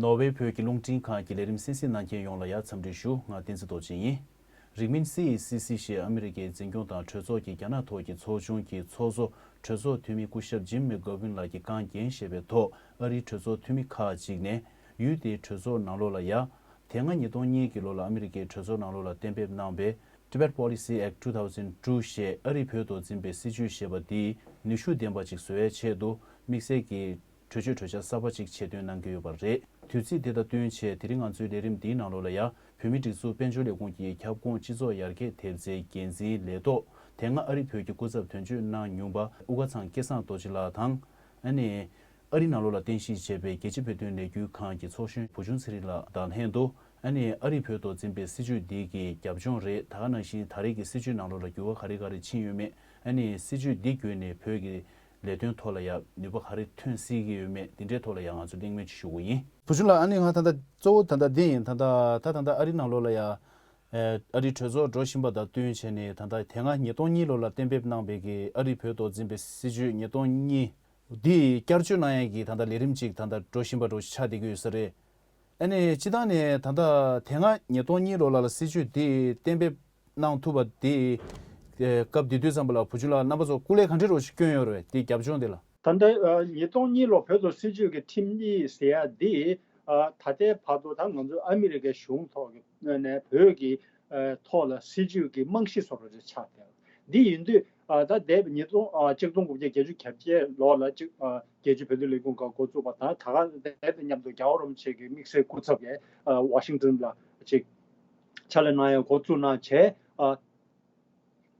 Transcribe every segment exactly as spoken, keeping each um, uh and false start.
ནོར་ཝེ་བོད་ཀྱི་རླུང་འཕྲིན་ཁང་གི་ལས་རིམ་གསན་གཟིགས་གནང་མཁན་ཡོངས་ལ་ཡང་འཚམས་འདྲི་ཞུ། ང་བསྟན་འཛིན་རྡོ་རྗེ་ཡིན། རིང་མིན་སི་ཨི་སི་སི་ཞེས་ཨ་མི་རི་ཀའི་འཛིན་སྐྱོང་དང་གྲོས་ཚོགས་ཀྱི་རྒྱ་ནག་ཐོག་གི་ཚོགས་ཆུང་གི་ཚོགས་གཙོ་གྲོས་ཚོགས་འཐུས་མི་སྐུ་ཞབས་ཇིམ་མི་གོ་ཝིན་ལགས་ཀྱིས་རྐང་འགན་བཞེས་པའི་ཐོག་ཨ་རིའི་གྲོས་ཚོགས་འཐུས་མི་ཁག་ཅིག་ནས་ཡུལ་དེའི་གྲོས་ཚོགས་ནང་ལོགས་ལ་ཡ། དེ་སྔ་ཉིས་སྟོང་གཉིས་ཀྱི་ལོ་ལ་ཨ་མི་རི་ཀའི་གྲོས་ཚོགས་ནང་ལོགས་ལ་གཏན་འབེབས་གནང་པའི་Tibet Policy Act two thousand two ཞེས་ཨ་རིས་བོད་དུ་འཛིན་པའི་སྲིད་བྱུས་ཞེས་པ་འདིའི་ནུས་ཤུགས་ལྡན་པ་ཅིག་བཟོ་བའི་ཆེད་དུ་དམིགས་བསལ་གྱི་གྲོས་ཆོད་གྲོས་འཆར་གསར་པ་ཅིག་ཆེད་འདོན་གནང་གི་ཡོད་པ་རེད། དུས་ཚིགས་དེ་དང་བསྟུན་བྱས་དེ་རིང་ང་ཚོའི་ལས་རིམ་འདིའི་ནང་ལོགས་ལ་ཡ་བོད་མིའི་སྒྲིག་འཛུགས་དཔལ་འབྱོར་ལས་ཁུངས་ཀྱི་ཁྱབ་ཁོངས་སྤྱི་ཚོགས་ཡར་རྒྱས་ཐེབས་རྩའི་འགན་འཛིན་ལས་ཐོག་དེ་སྔ་ཨ་རིས་བོད་ཀྱི་སྐུ་ཚབ་དོན་གཅོད་གནང་མྱོང་པ་དབུ་དཀར་ཚང་སྐལ་བཟང་རྡོ་རྗེ་ལགས་དང་། ཨ་ནི། ཨ་རིའི་ནང་ལོགས་ལ་རྟེན་གཞི་བྱས་པའི་རྒྱལ་སྤྱིའི་བོད་དོན་ལས་འགུལ་ཁང་གི་ཚོགས་གཞོན་བུ་ཆུང་ཚེ་རིང་ལགས་དང་ལྷན་དུ། ཨ་ནི་ཨ་རིས་བོད་དུ་འཛིན་པའི་སྲིད་བྱུས་འདི་གི་རྒྱབ་ལྗོངས་རེད། ད་ག་ནང་བཞིན་ད་རེས་ཀྱི་སྲིད་བྱུས་ནང་ལོགས་ལ་འགྱུར་བ་ག་རེ་ག་རེ་ཕྱིན་ཡོད་མེད། ཨ་ནི་སྲིད་བྱུས་འདི་བརྒྱུད་ནས་བོད་ཀྱི་ལས་དོན་ཐོག་ལ་ཡང་ནུས་པ་ག་རེ་ཐོན་སྲིད་ཀྱི་ཡོད་མེད་འདི་འདྲའི་ཐོག་ལ་ཡང་ང་ཚོས་གླེང་མོལ་ཅིག་ཞུ་དགོས་ཡིན། བུ་ཆུང་ལགས། ཨ་ནི་ང་ད་ལྟ་གཙོ་བོ་ད་ལྟ་འདི་ཡིན། ད་ལྟ་ད་ད་ལྟ་ཨ་རིའི་ནང་ལོགས་ལ་ཡང་ཨ་རིའི་གྲོས་ཚོགས་འགྲོ་བཞིན་པ་དང་བསྟུན་བྱས་ནས་ད་ལྟ་དེ་སྔ་ཉིས་སྟོང་གཉིས་ལོ་ལ་གཏན་འབེབས་གནང་པའི་གི་ཨ་རིས་བོད་དུ་འཛིན་པའི་སྲིད་བྱུས་ཉིས་སྟོང་གཉིས། འདི་བསྐྱར་བཅོས་གནང་ཡས་ཀྱི་ད་ལྟ་ལས་རིམ་ཅིག་ད་ལྟ་འགྲོ་བཞིན་པ་འདྲ་ཆགས་བསྡད་ཀྱི་ཡོད་ས་རེད། ཨ་ནི་སྤྱིར་བཏང་ནས་ད་ལྟ་དེ་སྔ་ཉིས་སྟོང་གཉིས་ལོ་ལ་ལ་སྲིད་བྱུས་འདི་གཏན་འབེབས་གནང་ཐུབ་པ་འདི་སྐབས་དེ་དུས་ཙམ་པ་ལ་བུ་ཆུང་ལགས་རྣམ་པ་ཚོ་སྐུ་ལས་ག་འདྲ་རོ་ཞིག་བསྐྱོན་ཡོད་རེད་འདི་རྒྱབ་ལྗོངས་འདི་ལ། ད་ལྟ་ཉིས་སྟོང་གཉིས་ལོ་བོད་དུ་སྲིད་བྱུས་ཀྱི་ཁྲིམས་ཡིག་ཟེར་ཡ་འདི་ད་ལྟའི་བར་དུ་ད་ང་ཚོ་ཨ་མི་རི་ཀའི་གཞུང་ཐོག་གི་ནས་བོད་ཀྱི་ཐོག་ལ་སྲིད་བྱུས་ཀྱི་རྨང་གཞི་བཟོ་འདྲ་ཅིག་ཆགས་བསྡད། འདི་ཡིན་དུས་ད་འདས་པའི་ཉིས་སྟོང་གཅིག་སྟོང་དགུ་བརྒྱ་བརྒྱད་ཅུ་གྱ་བརྒྱད་ལོ་ལ་གཅིག་རྒྱལ་སྤྱིའི་བོད་དོན་ལས་ཁུངས་ཁག་འགོ་བཙུགས་པ་དང་ད་ག་དེ་དང་མཉམ་དུ་རྒྱལ་བ་རིན་པོ་ཆེ་གི་དམིགས་བསལ་སྐུ་ཚབ་ཀྱིས་ཝ་ཤིང་ཏོན་ལ་གཅིག་ཕྱག་ལས་གནང་ཡ་འགོ་བཙུགས་གནང་བྱས།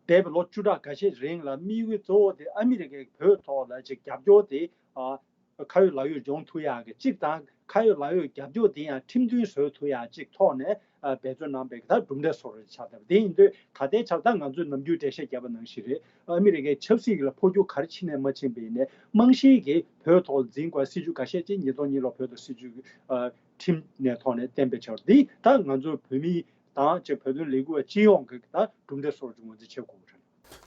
འདས་པའི་ལོ་བཅུ་ཕྲག་འགའ་ཤས་རིང་ལ་དམིགས་ཡུལ་གཙོ་བོ་དེ་ཨ་མི་རི་ཀས་བོད་ཐོག་ལ་ཅིག་རྒྱབ་སྐྱོར་དེ་ཁ་ཡོད་ལག་ཡོད་འབྱུང་ཐུབ་ཡག་གི་གཅིག་དང་ཁ་ཡོད་ལག་ཡོད་རྒྱབ་སྐྱོར་དེ་ཡང་ཁྲིམས་མཐུན་བཟོ་ཐུབ་ཡག་གཅིག་ཐོག་ནས་འབད་བརྩོན་གནང་པའི་ད་གྲུབ་འབྲས་བཟོ་འདྲ་ཆགས་བསྡད་པ་དེ་ཡིན་དུས་ད་ལྟའི་ཆར་ད་ང་ཚོས་ནམ་རྒྱུན་འགྲེལ་བཤད་བརྒྱབ་པ་ནང་བཞིན་རེད། ཨ་མི་རི་ཀའི་ཆབ་སྲིད་ལ་འཕོ་འགྱུར་ག་རེ་ཕྱིན་ནས་མ་ཕྱིན་པ་ཡིན་ནའི་རྨང་གཞིའི་གི་བོད་ཐོག་འཛིན་དགོས་སྲིད་བྱུས་འགའ་ཤས་ཅིག་ཉིས་སྟོང་གཉིས་ལོ་བོད་དུ་སྲིད་བྱུས་ཁྲིམས་ནས་ཐོག་ནས་གཏན་འབེབས་བྱས་པ་འདི་ད་ང་ཚོ་བོད་མི་དང་ཅིག་བོད་དོན་ལས་འགུལ་བ་སྤྱི་ཡོངས་ཀྱི་ད་གྲུབ་འབྲས་སོགས་ཀྱི་ངོས་འཛིན་བྱེད་དགོས་པ་རེད།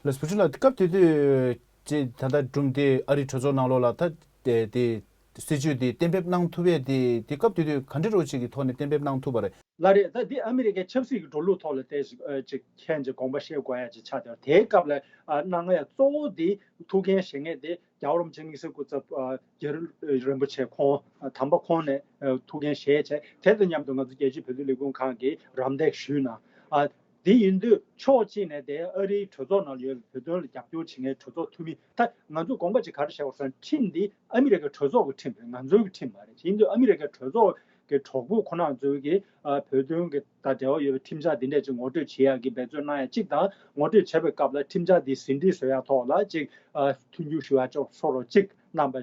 ལགས་སོ། བུ་ཆུང་ལགས། སྐབས་དེ་དུས་ཅེས་ད་ལྟ་སྒྲུང་དེ་ཨ་རིའི་གྲོས་ཚོགས་ནང་ལོགས་ལ་ད་དེ་དེ་སྲིད་བྱུས་དེ་གཏན་འབེབས་གནང་ཐུབ་པའི་དེ་དེ་སྐབས་དེ་དུས་ག་འདྲ་རོ་ཅིག་གི་ཐོག་ནས་གཏན་འབེབས་གནང་ཐུབ་པ་རེད། ལགས་རེད། ད་འདི་ཨ་མི་རི་ཀའི་ཆབ་སྲིད་ཀྱི་འགྲོ་ལུགས་ཐོག་ལ་ཏོག་ཙམ་ཅིག་མཁྱེན་ཅིག་དགོངས་པ་བཞེས་དགོས་ཡ་ཅིག་ཆགས་བསྡད་པ་དེའི་སྐབས་ལ་གནང་ཡ་གཙོ་བོ་དེ་ཐུགས་འགན་བཞེས་མཁན་དེ་རྒྱལ་བ་རིན་པོ་ཆེ་དམིགས་བསལ་སྐུ་ཚབ་རྒྱ་རི་རིན་པོ་ཆེ་ཁོང་དམ་པ་ཁོང་ནས་ཐུགས་འགན་བཞེས་བྱས་དེ་དང་མཉམ་དུ་ང་ཚོ་རྒྱལ་སྤྱིའི་བོད་དོན་ལས་ཁུངས་ཁང་གིས་རམ་འདེགས་ཞུས་གནང་། དེ་ཡིན་དུས་ཕྱོགས་གཅིག་ནས་དེ་ཨ་རིའི་གྲོས་ཚོགས་ནང་ཡོད་པའི་བོད་དོན་ལ་རྒྱབ་སྐྱོར་བྱེད་མཁན་གྲོས་ཚོགས་འཐུས་མི་ད་ང་ཚོས་དགོངས་པ་ཅིག་ག་རེ་བཞག་དགོས་ཟེར་ན་ཁྲིམས་འདི་ཨ་མི་རི་ཀའི་གྲོས་ཚོགས་ཀྱི་ཁྲིམས་རེད། ང་ཚོའི་གི་ཁྲིམས་མ་རེད། ཡིན་དུས་ཨ་མི་རི་ཀའི་གྲོས་ཚོགས་ཀྱི་གྲོགས་པོ་ཁོ་ན་ཚོའི་གི་བོད་དོན་གྱི་ད་འབྲེལ་བ་ཡོད་པའི་ཁྲིམས་འཆར་འདི་འདྲས་ཅིག་ངོ་སྤྲོད་བྱེད་ཡག་གི་འབད་བརྩོན་གནང་ཡ་གཅིག་དང་ངོ་སྤྲོད་བྱེད་པའི་སྐབས་ལ་ཁྲིམས་འཆར་འདི་ཟིན་བྲིས་བཟོ་ཡ་ཐོག་ལ་ཅིག་མཐུན་འགྱུར་ཞུ་ཡ་ཅོག་སོགས་རོགས་གཅིག་གནང་པ་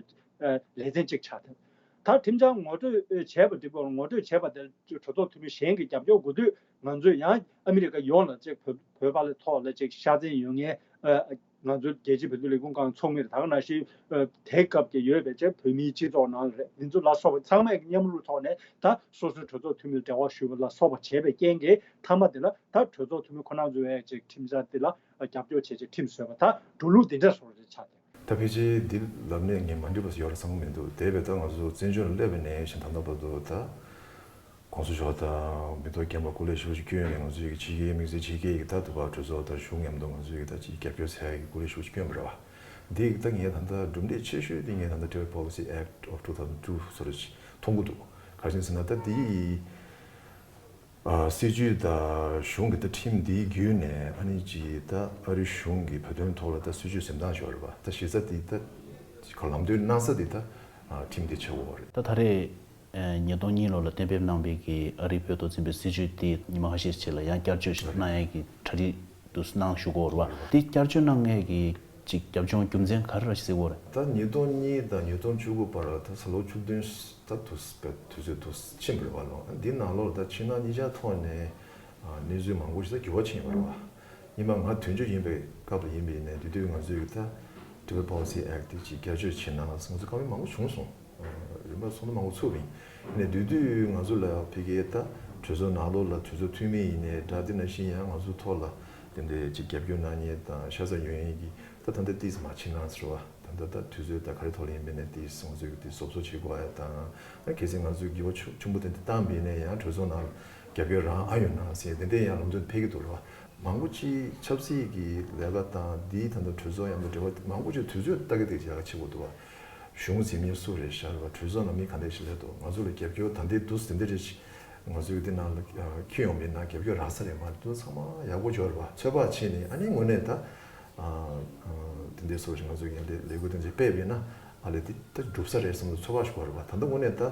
ལེ་ཚན་གཅིག་ཆགས་ཐལ། ད་ཁྲིམས་འཆར་ངོ་སྤྲོད་བྱས་པ་འདི་སྐོར་ངོ་སྤྲོད་བྱས་པ་དེ་གྲོས་ཚོགས་འཐུས་མི་གཞན་གྱིས་རྒྱབ་སྐྱོར་དགོས་དུས་ང་ཚོས་ཡང་ཨ་མི་རི་ཀ་ཡོངས་ལ་ཅིག་བོད་བོད་པ་ལ་ཐོག་ལ་ཅིག་ཤ་ཚན་ཡོད་མཁན་ང་ཚོ་རྒྱལ་སྤྱིའི་བོད་དོན་ལས་ཁུངས་ཁང་ཚོགས་མིར་ད་ག་ནང་བཞིན་དེའི་སྐབས་ཀྱི་ཡོད་པའི་ཅིག་བོད་མིའི་སྤྱི་ཚོགས་ནང་ལ་རེད། འདི་ཚོ་ལ་སོགས་པ་ཚང་མས་མཉམ་རུབ་ཐོག་ནས་ད་སོ་སོའི་གྲོས་ཚོགས་འཐུས་མིར་འབྲེལ་བ་ཞུས་པ་ལ་སོགས་པ་བྱས་པའི་རྐྱེན་གྱིས་མཐའ་མ་དེ་ལ་ད་གྲོས་ཚོགས་འཐུས་མི་ཁོ་ན་ཚོས་ཅིག་ཁྲིམས་འཆར་འདི་ལ་རྒྱབ་སྐྱོར་བྱས་ཅིག་ཁྲིམས་བཟོས་པ་ད་འགྲོ་ལུགས་འདི་འདྲ་བཟོ་འདྲ་ཆགས་ཏེ། ད་ཕལ་ཆེར་འདི་ལབ་ནས་ངས་མ་འགྲིག་པ་ཞིག་ཡོད་རེད་བསམ་གྱི་མི་འདུག་དེ་བས་ད་ང་ཚོ་བཙན་བྱོལ་ལ་སླེབས་པ་ནས་བཞིན་ད་ལྟ་བར་དུ་ད་༸གོང་ས་མཆོག་དང་མི་ཐོག་རྒན་པ་སྐུ་ལས་ཞེ་པོ་ཞིག་བསྐྱོན་ནས་ང་ཚོ་ཡི་གེ་ཕྱི་རྒྱལ་དམིགས་བསལ་ཕྱི་རྒྱལ་གྱི་ད་དུ་བ་གྲོས་ཚོགས་དང་གཞུང་མཉམ་དུ་ང་ཚོ་ཡི་གེ་ད་ཅིག་རྒྱབ་སྐྱོར་ཟེར་ཡ་གི་སྐུ་ལས་ཞེ་པོ་ཞིག་བསྐྱོན་པ་རེད་བ། འདི་ཡི་གེ་ད་ངས་ད་ལྟ་གྲུབ་འབྲས་ཆེ་ཤོས་འདི་ངས་ད་ལྟ་Tibet Policy Act of two thousand two ཟེར་ཞིག་མཐོང་གི་འདུག་ག་རེ་ཟེར་ན་ད་འདི་ཡི་ཨ་སྲིད་བྱུས་དང་གཞུང་གི་ད་ཁྲིམས་འདིའི་བརྒྱུད་ནས་ཨ་ནི་ཅིག་ད་ཨ་རི་གཞུང་གི་བོད་དོན་ཐོག་ལ་ད་སྲིད་བྱུས་འཛིན་སྟངས་ཤིག་ཡོད་རེད་པ། ད་གཞི་རྩ་འདི་ད་ལམ་སྟོན་གནང་ས་འདི་ད་ཨ་ཁྲིམས་འདི་ཆགས་ཡོད་རེད། ད་ད་རེས་ཨ་ཉིས་སྟོང་གཉིས་ལོ་ལ་གཏན་འབེབས་གནང་པའི་གི་ཨ་རི་བོད་དུ་འཛིན་པའི་སྲིད་བྱུས་འདི་ཉི་མ་ཁ་ཤས་རྗེས་ལ་ཡང་བསྐྱར་བཅོས་ཤིག་གནང་ཡས་ཀྱི་གྲ་སྒྲིག་འདུག་གནང་བཞུགས་ཡོད་རེད་པ། འདི་བསྐྱར་བཅོས་གནང་མཁན་གྱི་ཅིག་རྒྱབ་ལྗོངས་རྒྱུ་མཚན་ག་རེ་རེད་ཟེར་གྱི་ཡོད་རེད། ད་ཉིས་སྟོང་གཉིས་དང་ཉིས་སྟོང་བཅུ་དགུ་བར་ད་ས་ལོ་བཅུ་བདུན་ད་དུ་དུས་ཚོད་དུ་ཕྱིན་པ་རེད་པ། ལོ་འདི་ནང་ལོགས་ད་ཕྱི་ནང་གཉིས་ཆ་ཐོག་ནས་གནས་ཚུལ་མང་པོ་ཞིག་ད་འགྱུར་བ་ཕྱིན་ཡོད་རེད་པ། སྔོན་མ་ང་དོན་གཅོད་ཡིན་པའི་སྐབས་ལ་ཡིན་པ་ཡིན་ནའི་དེ་དུས་ང་ཚོས་ད་Tibet Policy Act དེ་ཅིག་བསྐྱར་བཅོས་བྱེད་ན་ང་ཚོ་བཀའ་མོལ་མང་པོ་བྱུང་སོང་། རིམ་པ་སོ་སོ་མང་པོ་ཚུགས་པ་ཡིན། ནས་དེ་དུས་ང་ཚོ་ལ་ཕ་གིའི་ད་གྲོས་ཚོགས་ནང་ལོགས་ལ་གྲོས་ཚོགས་འཐུས་མི་ཡིན་ནའི་འདྲ་དེ་ནང་བཞིན་ཡང་ང་ཚོ་ཐོག་ལ་དེ་འདྲའི་ཅིག་རྒྱབ་སྐྱོར་གནང་མཁན་དང་ཤ་ཚ་ཡོད་མཁན་གྱི་ད་ད་ལྟ་ཏིས་མ་ཕྱིན་ན་ཟེར་བ་ད་ ད་ལྟ་དུས་ཚོད་ད་ག་རེ་ཐོག་ལ་ཡིན་པའི་ནས་དེ་ང་ཚོས་དེ་གཟབ་གཟབ་བྱེད་དགོས་ཡ་དང་། ཨ་གལ་སྲིད་ང་ཚོས་འགྱུར་བ་ཆུང་ཆུང་པོ་དེ་འདྲ་བཏང་པ་ཡིན་ན་ཡང་གྲོས་ཚོགས་ནང་ལ་རྒྱབ་སྐྱོར་རང་ཨ་ཡོད་ན་ཟེར་དེ་འདྲ་ཡང་ལམ་སྟོན་ཕེབས་ཀྱི་འདུག་ར་བ། མང་པོ་ཅིག་ཆབ་སྲིད་ཀྱི་ལས་ཀ་དང་འདིའི་ད་ལྟ་གྲོས་ཚོགས་མཉམ་དུ་འབྲེལ་བ་མང་པོ་ཅིག་དུས་ཚོད་ལྟ་གི་དེ་ཡག་ག་བྱེད་དགོས་འདུག་བ། གཞུང་འཛིན་མི་སུ་རེད་ཤག་ར་བ། གྲོས་ཚོགས་ནང་མི་ག་འདྲ་ཞིག་སླེབས་འདུག་ང་ཚོ་ལ་རྒྱབ་སྐྱོར་ད་འདི་འདུག་དེ་འདྲ་རེད། ང་ཚོའི་འདི་ནང་ལ་འཁྱེར་ཡོང་མི་ནང་རྒྱབ་སྐྱོར་རག་ས་རེད་མ་རེད་འདུག་ཚང་མ་ཡག་པོ་འབྱོར་བ་ཚོད་དཔག་བྱས་ནས་ཨ་ནི་དངོས་གནས་ད། དེ་འདྲའི་སོགས་ང་ཚོ་ཡང་ལས་ལས་འགུལ་དེ་འདྲ་སྤེལ་བས་ན་ཨ་ལས་དེ་ད་འགྲུབ་ས་རེད་བསམ་ཚོད་དཔག་ཞིག་བར་བ་ད་ལྟ་དངོས་གནས་ད།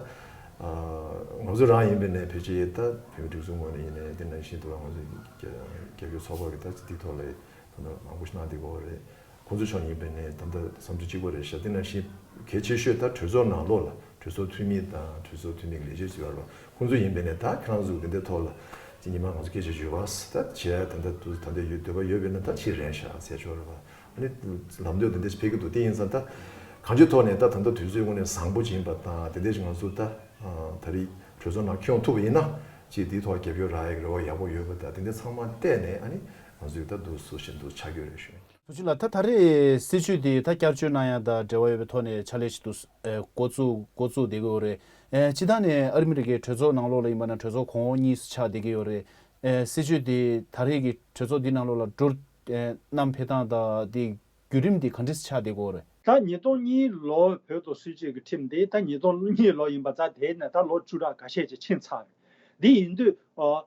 ང་ཚོ་རང་ཡིན་པའི་ནས་ཕལ་ཆེར་ད་བོད་མི་སྒྲིག་འཛུགས་ངོས་ནས་ཡིན་ནའི་དེ་ནང་བཞིན་དུ་ང་ཚོ་རྒྱབ་སྐྱོར་ཚོགས་པ་གི་ད་དེ་ཐོག་ལ་ད་ལྟ་མང་པོ་ཞིག་གནང་བསྡད་ཀྱི་ཡོད་རེད། ཁོང་ཚོ་ཕྱོགས་ནས་ཡིན་པའི་ནས་ད་ལྟ་བསམ་ཚུལ་གཅིག་པ་རེད་ཤག་དེ་ནང་བཞིན་གལ་ཆེ་ཤོས་ད་གྲོས་ཚོགས་ནང་ལོགས་ལ་གྲོས་ཚོགས་འཐུས་མི་དང་གྲོས་ཚོགས་འཐུས་མི་གི་ལས་བྱེད་ཚོ་ཡོད་རེད་པ། ཁོང་ཚོ་ཡིན་པའི་ནས་ད་ཁྱེད་རང་ཚོ་དེ་འདྲའི་ཐོག་ལ་ཅིག་ཉི་མ་ང་ཚོ་སྐད་ཆ་བརྗོད་པ་ད་བྱས་ད་ལྟ་དུ་ད་ལྟ་ཡོད་འདོད་པ་ཡོད་པས་ན་ད་ཕྱིར་རན་ཤག་ཟེར་ཆོག་རེད་པ། ཨ་ནི་ལམ་སྟོན་དེ་འདྲ་ཕེབས་ཀྱི་འདུག་དེ་ཡིན་ཙང་ད་གང་ཅིའི་ཐོག་ནས་ད་ད་ལྟ་དུས་ཚོད་དངོས་གནས་བཟང་པོ་ཅིག་ཡིན་པ་དང་དེ་འདྲ་ཞིག་ང་ཚོ་ད་ད་རེས་གྲོས་ཚོགས་ནང་འཁྱོངས་ཐུབ་པ་ཡིན་ན་ཅིག་དེའི་ཐོག་རྒྱབ་སྐྱོར་རག་ཡག་གི་རེ་བ་ཡག་པོ་ཡོད་པ་དང་དེ་འདྲ་ཚང་མ་བལྟས་ནས་ཨ་ནི་ང་ཚོས་ད་འདུག་སུ་བཞིན་དུ་ཆ་རྒྱུས་རེད་ཞུ། ཐུགས་རྗེ་ལགས། ད་ད་རེས་སྲིད་བྱུས་དེ་ད་བསྐྱར་བཅོས་གནང་ཡ་དང་འབྲེལ་བ་ཡོད་པའི་ཐོག་ནས་ཕྱག་ལས་ཤིག་ཏུ་འགོ་བཙུགས་འགོ་བཙུགས་བསྡད་ཀྱི་ཡོད་རེད། སྤྱི་བཏང་ནས་ཨ་རི་མི་རི་ཀའི་གྲོས་ཚོགས་ནང་ལོགས་ལ་ཡིན་པ་ན་གྲོས་ཚོགས་གོང་འོག་གཉིས་སུ་ཆགས་བསྡད་ཀྱི་ཡོད་རེད། སྲིད་བྱུས་དེ་ད་རེས་ཀྱི་གྲོས་ཚོགས་འདི་ནང་ལོགས་ལ་འགྲོ་གནང་འཕེལ་སྟངས་དང་དེ་བརྒྱུད་རིམ་དེ་ག་འདྲས་ཆགས་བསྡད་ཀྱི་ཡོད་རེད། ད་ཉིས་སྟོང་གཉིས་ལོ་བོད་དུ་སྲིད་བྱུས་ཀྱི་ཁྲིམས་དེ་ད་ཉིས་སྟོང་གཉིས་ལོ་ཡིན་པ་ད་དེ་ནས་ད་ལོ་བཅུ་ཕྲག་འགའ་ཤས་ཅིག་ཕྱིན་ཚར་རེད། འདི་ཡིན་དུས་ཨ།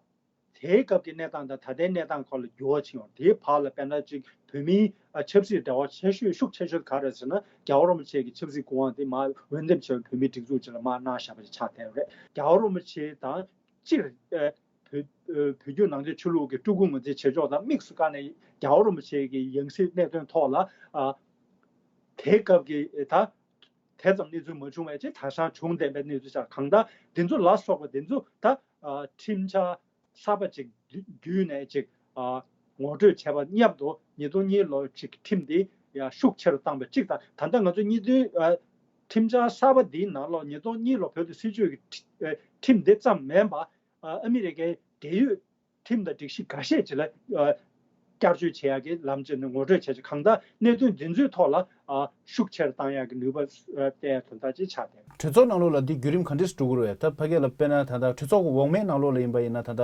དེའི་སྐབས་ཀྱི་གནས་སྟངས་དང་ད་ལྟའི་གནས་སྟངས་སྐོར་ལ་འགྱུར་བ་ཕྱིན་ཡོད། དེའི་བར་ལ་དཔེར་ན་ཅིག་བོད་མིའི་ཆབ་སྲིད་འབྲེལ་བ་ཆེ་ཤོས་ཤུགས་ཆེ་ཤོས་ག་རེ་ཟེར་ན་རྒྱལ་བ་རིན་པོ་ཆེ་གི་ཆབ་སྲིད་སྐུ་དབང་དེ་མར་འོས་འདེམས་བྱས་པའི་བོད་མིའི་སྒྲིག་འཛུགས་ཅིག་ལ་མར་གནང་བཞག་པ་ཅིག་ཆགས་བསྡད་ཡོད་རེད། རྒྱལ་བ་རིན་པོ་ཆེ་དང་སྤྱིར་བོད་བོད་བརྒྱུད་ནང་བསྟན་ཆོས་ལུགས་ཀྱི་སྤྲུལ་སྐུ་ངོས་འཛིན་བྱེད་ཕྱོགས་དང་དམིགས་སུ་བཀར་ནས་རྒྱལ་བ་རིན་པོ་ཆེ་གི་ཡང་སྲིད་གནད་དོན་ཐོག་ལ་དེའི་སྐབས་ཀྱི་ད། དེ་ཙམ་གནས་ཚུལ་མ་བྱུང་བས་ཅིག་ད་ཆ་བྱུང་བསྡད་པའི་གནས་ཚུལ་ཆགས། གང་ལྟར་འདི་ཚོ་ལ་སོགས་པ་འདི་ཚོ་ད་ཁྲིམས་འཆར་གསར་པ་ཅིག་བརྒྱུད་ནས་ཅིག་ངོ་སྤྲོད་བྱས་པ་མཉམ་དུ་ཉིས་སྟོང་གཉིས་ལོ་ཅིག་ཁྲིམས་འདི་ཡང་ཤུགས་ཆེ་རུ་བཏང་བ་ཅིག་དང་། ད་ལྟ་ང་ཚོ་གཉིས་སྟོན་ཁྲིམས་འཆར་གསར་པ་འདིའི་ནང་ལོགས་ཉིས་སྟོང་གཉིས་ལོ་བོད་དུ་སྲིད་བྱུས་ཀྱི་ཁྲིམས་འདི་ཙམ་མིན་པ་ཨ་མི་རི་ཀའི་འབྲེལ་ཡོད་ཁྲིམས་དང་སྒྲིག་གཞི་འགའ་ཤས་ཅིག་ལ་བསྐྱར་བཅོས་བྱེད་ཡག་གི་ལམ་ཅིག་ནས་ངོ་སྤྲོད་བྱས་ཅིག་གང་ལྟར་གནད་དོན་འདི་ཚོའི་ཐོག་ལ་ཤུགས་ཆེར་བཏང་ཡག་གི་ནུས་པ་བསྟན་ཡག་དོན་དག་ཅིག་ཆགས་བསྡད། གྲོས་ཚོགས་ནང་ལོགས་ལ་འདི་བརྒྱུད་རིམ་ག་འདྲས་འགྲོ་གི་རེད། ད་ཕ་གི་ལ་དཔེར་ན་ད་ལྟ་གྲོས་ཚོགས་འོག་མའི་ནང་ལོགས་ལ་ཡིན་པ་ཡིན་ན་ད་ལྟ་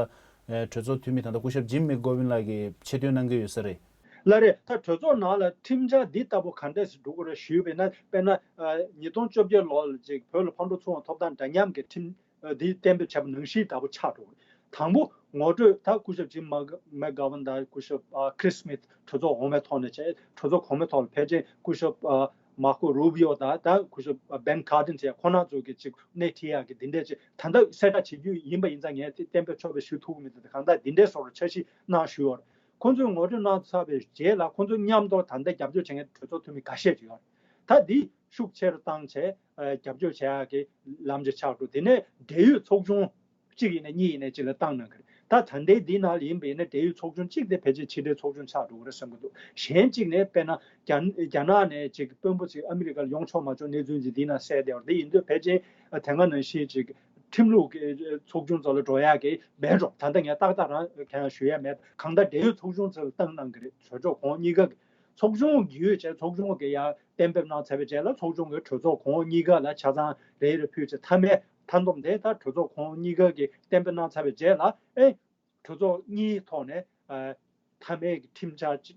གྲོས་ཚོགས་འཐུས་མི་ད་ལྟ་སྐུ་ཞབས་ཇིམ་མེག་གོ་ཝིན་ལགས་ཀྱིས་ཆེད་དོན་གནང་གི་ཡོད་ས་རེད། ལགས་རེད། ད་གྲོས་ཚོགས་ནང་ལ་ཁྲིམས་འཆར་འདི་ལྟ་བུ་ག་འདྲས་འགྲོ་གི་རེད་ཞུས་པ་ཡིན་ན་དཔེར་ན་ཉིས་སྟོང་བཅོ་བརྒྱད་ལོ་ལ་ཅིག་བོད་ལ་ཕར་འགྲོ་ཚུར་འོང་ཐོབ་ཐང་འདྲ་མཉམ་གྱི་ཁྲིམས། འདི་གཏན་འབེབས་བྱས་པ་ནང་བཞིན་ལྟ་བུ་ཆགས་འགྲོ་གི་རེད། དང་པོ་ངོ་སྤྲོད་ད་སྐུ་ཞབས་ཇིམ་མ་མེག་གྷ་ཝན་དང་སྐུ་ཞབས་ཨ་ཁྲིས་སྨིད་གྲོས་ཚོགས་འོག་མའི་ཐོག་ནས་བྱས། གྲོས་ཚོགས་གོང་མའི་ཐོག་ལ་ཕལ་ཆེར་སྐུ་ཞབས་ཨ་མར་ཀོ་རུ་བྷི་ཨོ་དང་ད་སྐུ་ཞབས་ཨ་བེན་ཀར་ཌེན་ཟེར་ཁོང་རྣམ་ཚོ་གི་ཅིག་སྣེ་ཁྲིད་ཡག་གི་འདི་འདྲས་ཅིག་ད་ལྟ་གསལ་བསྒྲགས་བྱེད་རྒྱུ་ཡིན་པ་ཡིན་ཙང་ངས་དེ་གཏན་འབེབས་ཆོག་པའི་ཞུ་ཐུབ་ཀྱི་མི་འདུག་གང་ལྟར་འདི་འདྲས་སོགས་ལ་འཆར་གཞི་གནང་ཞུས་ཡོད་རེད། ཁོང་ཚོས་ངོ་སྤྲོད་གནང་ཚར་བའི་རྗེས་ལ་ཁོང་ཚོ་མཉམ་དུ་ད་ལྟ་རྒྱབ་སྐྱོར་བྱེད་མཁན་གྲོས་ཚོགས་འཐུས་མི་འགའ་ཤས་ཅིག་ཡོད་རེད། ད་འདི་ཤུགས་ཆེ་རུ་བཏང་བྱས་ཨ་རྒྱབ་སྐྱོར་བྱེད་ཡག་གི་ལམ་ཅིག་ཆགས་འགྲོ། དེ་ནས་འབྲེལ་ཡོད་ཚོགས་ཆུང་གཅིག་ཡིན་ན་གཉིས་ཡིན་ན་གཅིག་ལ་བཏང་གནང་གི་རེད། ད་ད་ལྟའི་འདི་ནང་ལ་ཡིན་པ་ཡིན་ན་འབྲེལ་ཡོད་ཚོགས་ཆུང་གཅིག་དེ་ཕལ་ཆེར་ཕྱི་འབྲེལ་ཚོགས་ཆུང་ཆགས་འགྲོ་གི་རེད་བསམ་གི་འདུག་གཞན་གཅིག་ནས་དཔེར་ན་རྒྱ་རྒྱ་ནག་ནས་ཅིག་དཔོན་པོ་ཅིག་ཨ་མི་རི་ཀར་ཡོང་ཆོག་མ་ཆོག་གནས་ཚུལ་ཅིག་འདི་ནང་གསལ་བསྡད་ཡོད་རེད། དེ་ཡིན་དུས་ཕལ་ཆེར་དེ་སྔ་ནང་བཞིན་ཅིག་ཁྲིམས་ལུགས་ཀྱི་ཚོགས་ཆུང་ཚོ་ལ་འགྲོ་ཡག་གི་མེད་འགྲོ། ད་ལྟ་ངས་ཏག་ཏག་རང་གང་ཡང་ཞུ་ཡ་མེད། གང་ལྟར་འབྲེལ་ཡོད་ཚོགས་ཆུང་ཚོ་ལ་བཏང་གནང་གི་རེད། གྲོས་ཚོགས་གོང་འོག་གཉིས་ཀ་གི་ཚོགས་ཆུང་གི་ཡོད་ཅེས་ཚོགས་ཆུང་གི་ཡ་གཏན་འབེབས་གནང་ཚར་བའི་རྗེས་ལ་ཚོགས་ཆུང་གིས་གྲོས་ཚོགས་གོང་འོག་གཉིས་ཀ་ལ་ཆ་ཚང་རེ་རེ་ཕུལ་ཚེ་མཐའ་མའི་མཐའ་སྡོམ་དེ་ད་གྲོས་ཚོགས་གོང་འོག་གཉིས་ཀ་གིས་གཏན་འབེབས་གནང་ཚར་བའི་རྗེས་ལ་ཨེ་གྲོས་ཚོགས་གཉིས་ཐོག་ནས་ཨ་མཐའ་མའི་ཁྲིམས་འཆར་གཅིག་